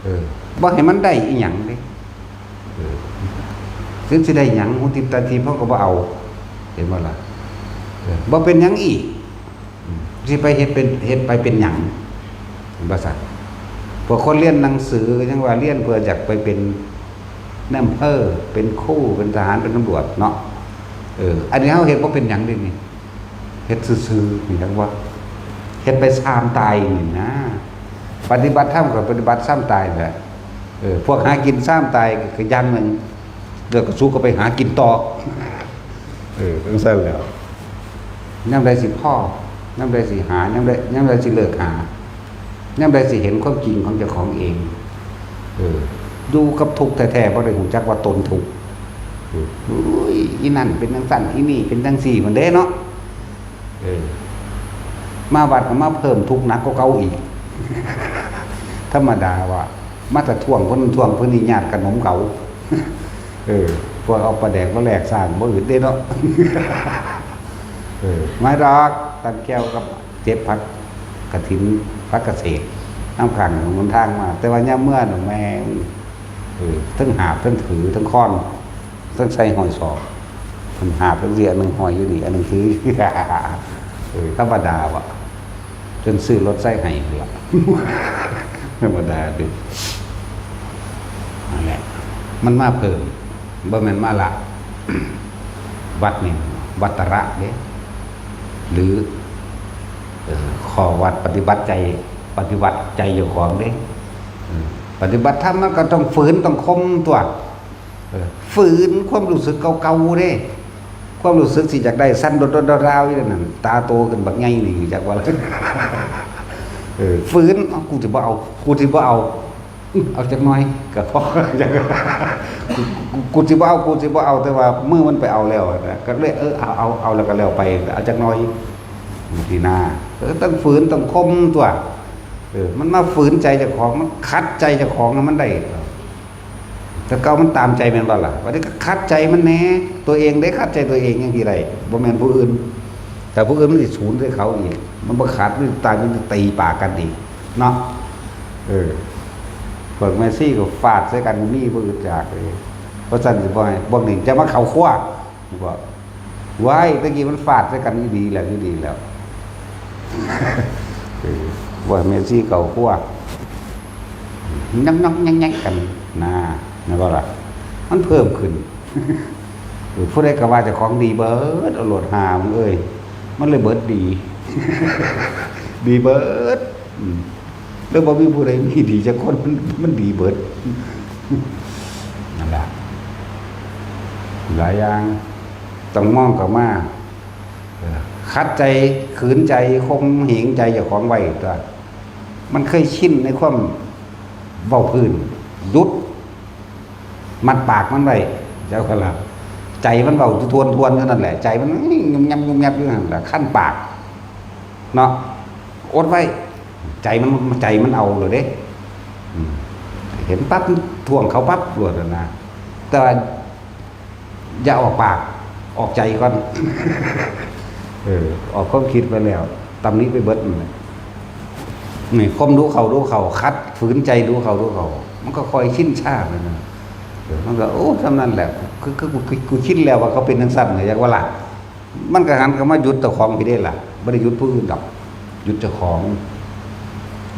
เออ บ่ให้มันได้อีหยังเด้ เออ ถึงสิได้หยัง ฮู้ทิพย์ตาทิพย์ เฮาก็บ่เอา เห็นบ่ล่ะ เออ บ่เป็นหยังอีก อืม สิไปเฮ็ดเป็น เฮ็ดไปเป็นหยัง เห็นบ่ซั่น พวกคนเรียนหนังสือก็ยังว่าเรียนเพื่ออยากไปเป็นนายอำเภอ เป็นครู เป็นทหาร เป็นตำรวจเนาะ เออ อันนี้เฮาเฮ็ดบ่เป็นหยังเด้นี่ เฮ็ดซื่อๆ นี่จั่งว่า เฮ็ดไปซ่ามตายนี่นะ ปฏิบัติธรรมก็ปฏิบัติซ่ามตายแหละ เออ พวกหากินซ่ามตายก็อย่างหนึ่ง แล้วก็สู้ก็ไปหากินต่อ เออ จั่งซั่นแหล้ว ยามใดสิพอ ยามใดสิหา ยามใด ยามใดสิเลิกหา ยามใดสิเห็นความจริงของเจ้าของเอง เออ อยู่กับทุกข์แท้ๆ บ่ได้รู้จักว่าตนทุกข์ เออ อุ้ย อีนั่นเป็นจั่งซั่น อีนี่เป็นจั่งซี่ มันเด้เนาะ เออ มาวัดก็มาเพิ่มทุกข์หนักกว่าเก่าอีก ธรรมดาว่า มาแต่ทวงคนนั้นทวงคนนี้ ญาติขนมเขา เออ พวกเอาปลาแดกมาแลกสร้างบ่อึดเด้เนาะ เออ ไม่ดอก ตำแจ่วกับเจ็ดผักกะถิน ผักกะเศษ นำข้างหนทางมา แต่ว่ายามเมือน่ะแม่ง เออ ทั้งหาบ ทั้งถือ ทั้งค้อน ทั้งใส่ห้อยศอก มันหาบทั้งเสีย อันหนึ่งห้อยอยู่นี่ อันหนึ่งถือ เออ ธรรมดาว่ะ จนซื้อรถไซค์ให้หั่นล่ะ ธรรมดาเด้อ นั่นแหละ มันมาเพิ่ม บ่แม่นมาละ วัดนี่ วัตระเด้ หรือ เอ่อ ข้อวัดปฏิบัติใจ ปฏิบัติใจเจ้าของเด้ เออ ปฏิบัติธรรมมันก็ต้องฝืน ต้องข่มตัว เออ ฝืนความรู้สึกเก่าๆเด้ ความรู้สึกสิอยากได้สั่นโดดๆๆๆอยู่นั่น ตาโตขึ้นบักใหญ่นี่ จักว่า เออ ฝืน เอ้า กูสิบ่เอา กูสิบ่เอา เอาจักหน่อยก็พอ กู กู กูสิบ่เอา กูสิบ่เอา แต่ว่ามือมันไปเอาแล้วนะ ก็เลย เออ เอา เอา เอาแล้วก็แล้วไป เอาจักหน่อย นี่นะ เออ ต้องฝืน ต้องข่มตัว เออ มันมาฝืนใจเจ้าของ มันขัดใจเจ้าของให้มันได้ แต่เก่ามันตามใจแม่นบ่ล่ะ วันนี้ก็ขัดใจมันแหน่ ตัวเองได้ขัดใจตัวเองจั่งซี้ได้ บ่แม่นผู้อื่น แต่ผู้อื่นมันสิสูนใส่เขาอีก มันบ่ขัด มันตาย มันสิตีปากกันอีก เนาะ เออ พวกแม่ชีก็ฟาดใส่กัน มีบ่อึดอยากเลย เพราะฉะนั้นสิบ่ให้ พวกนี้จะมาเข้าครัว บอก ว้าย ตะกี้มันฟาดใส่กันอีหลีแล้ว อีหลีแล้ว เออ ว่าแม่ชีเข้าครัว ยักยักยักยักกัน นะ แม่นบ่ล่ะ มันเพิ่มขึ้น เออ ผู้ใดก็ว่าเจ้าของดีเบิด เอาโลดหามึงเอ้ย มันเลยเบิดดี ดีเบิด อืม แล้วบ่มีผู้ใดมีดีจักคน มัน มันดีเบิด นั่นล่ะ หลายอย่าง ต้องมองเข้ามา เออ ขัดใจ ขืนใจ ข่มเหงใจเจ้าของไว้ตัว มันเคยชินในความเว้าพื้น หยุด มัดปากมันไว้ เจ้าก็ละ ใจมันเว้าทวนๆ เท่านั้นแหละ ใจมันงุมยำงุมยำอยู่นั่นแหละ คันปาก เนาะ อดไว้ ใจมัน ใจมันเอาเลยเด้ อืม เห็นปั๊บ ท่วงเขาปั๊บ โลดนะ แต่ว่า อย่าออกปาก ออกใจก่อน เออ ออกความคิดไปแล้ว ตำหนิไปเบิดนั่นแหละ นี่ ข่มดูเขาดูเขา ขัด ฝืนใจดูเขาดูเขา มันก็ค่อยชินชาไปนะ เออ มันก็ โอ้ ส่ำนั้นแหละ คือ คือ กู กู กูชินแล้วว่าเขาเป็นจั่งซั้น อยากว่าล่ะ มันก็หันเข้ามาหยุดเจ้าของพี้เด้ล่ะ บ่ได้หยุดผู้อื่นดอก หยุดเจ้าของ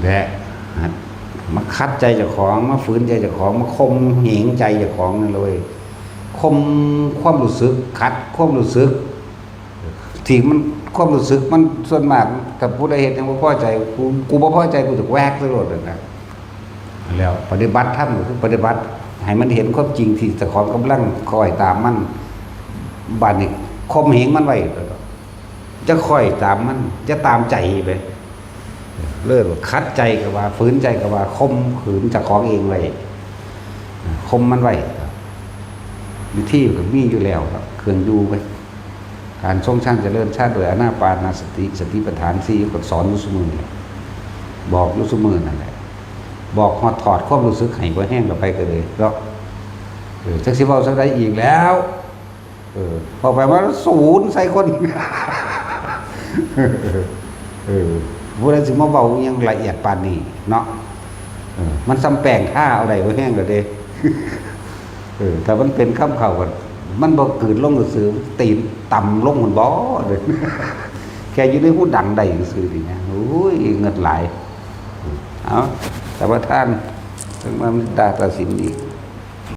และมาขัดใจเจ้าของ มาฝืนใจเจ้าของ มาข่มเหงใจเจ้าของนั่นเลย ข่มความรู้สึก ขัดความรู้สึก ที่มัน ความรู้สึกมันส่วนมาก ถ้าผู้ใดเฮ็ดหยังบ่พอใจ กู กูบ่พอใจ กูจะแวกใส่โลดเลยนะ แล้วปฏิบัติธรรมก็คือปฏิบัติให้มันเห็นความจริงที่เจ้าของกำลังคอยตามมัน บาดนี้ข่มเหงมันไว้ จะคอยตามมัน จะตามใจไป เลิกขัดใจก็ว่า ฝืนใจก็ว่า ข่มขืนเจ้าของเองไว้ ข่มมันไว้ วิธีก็มีอยู่แล้วครับ เครื่องอยู่ไป การทรงฌานเจริญฌานโดยอานาปานสติ สติปัฏฐานสี่ ก็สอนอยู่ซุมื้อนี่ บอกอยู่ซุมื้อนั่นแหละ บอกฮอดถอดความรู้สึกให้บ่แฮงกับไปก็เลยเนาะ เออ จักสิเว้าจั่งใดอีกแล้ว เออ พอไปมาศูนย์ใส่คน เออ ผู้ใดสิมาเว้าอิหยังละเอียดปานนี้เนาะ เออ มันส่ำแป้งทาเอาได้บ่แฮงแล้วเด้ เออ ถ้ามันเป็นคำเขาก็ มันบ่กลืนลงซื่อๆ ตีนต่ำลงมันบ่เด้อ แค่อยู่ในหูดังได้ซื่อๆ นี่นะ โอ้ย เงินหลาย เอา แต่ว่าท่าน เพิ่งมามีตาตัดสินอีก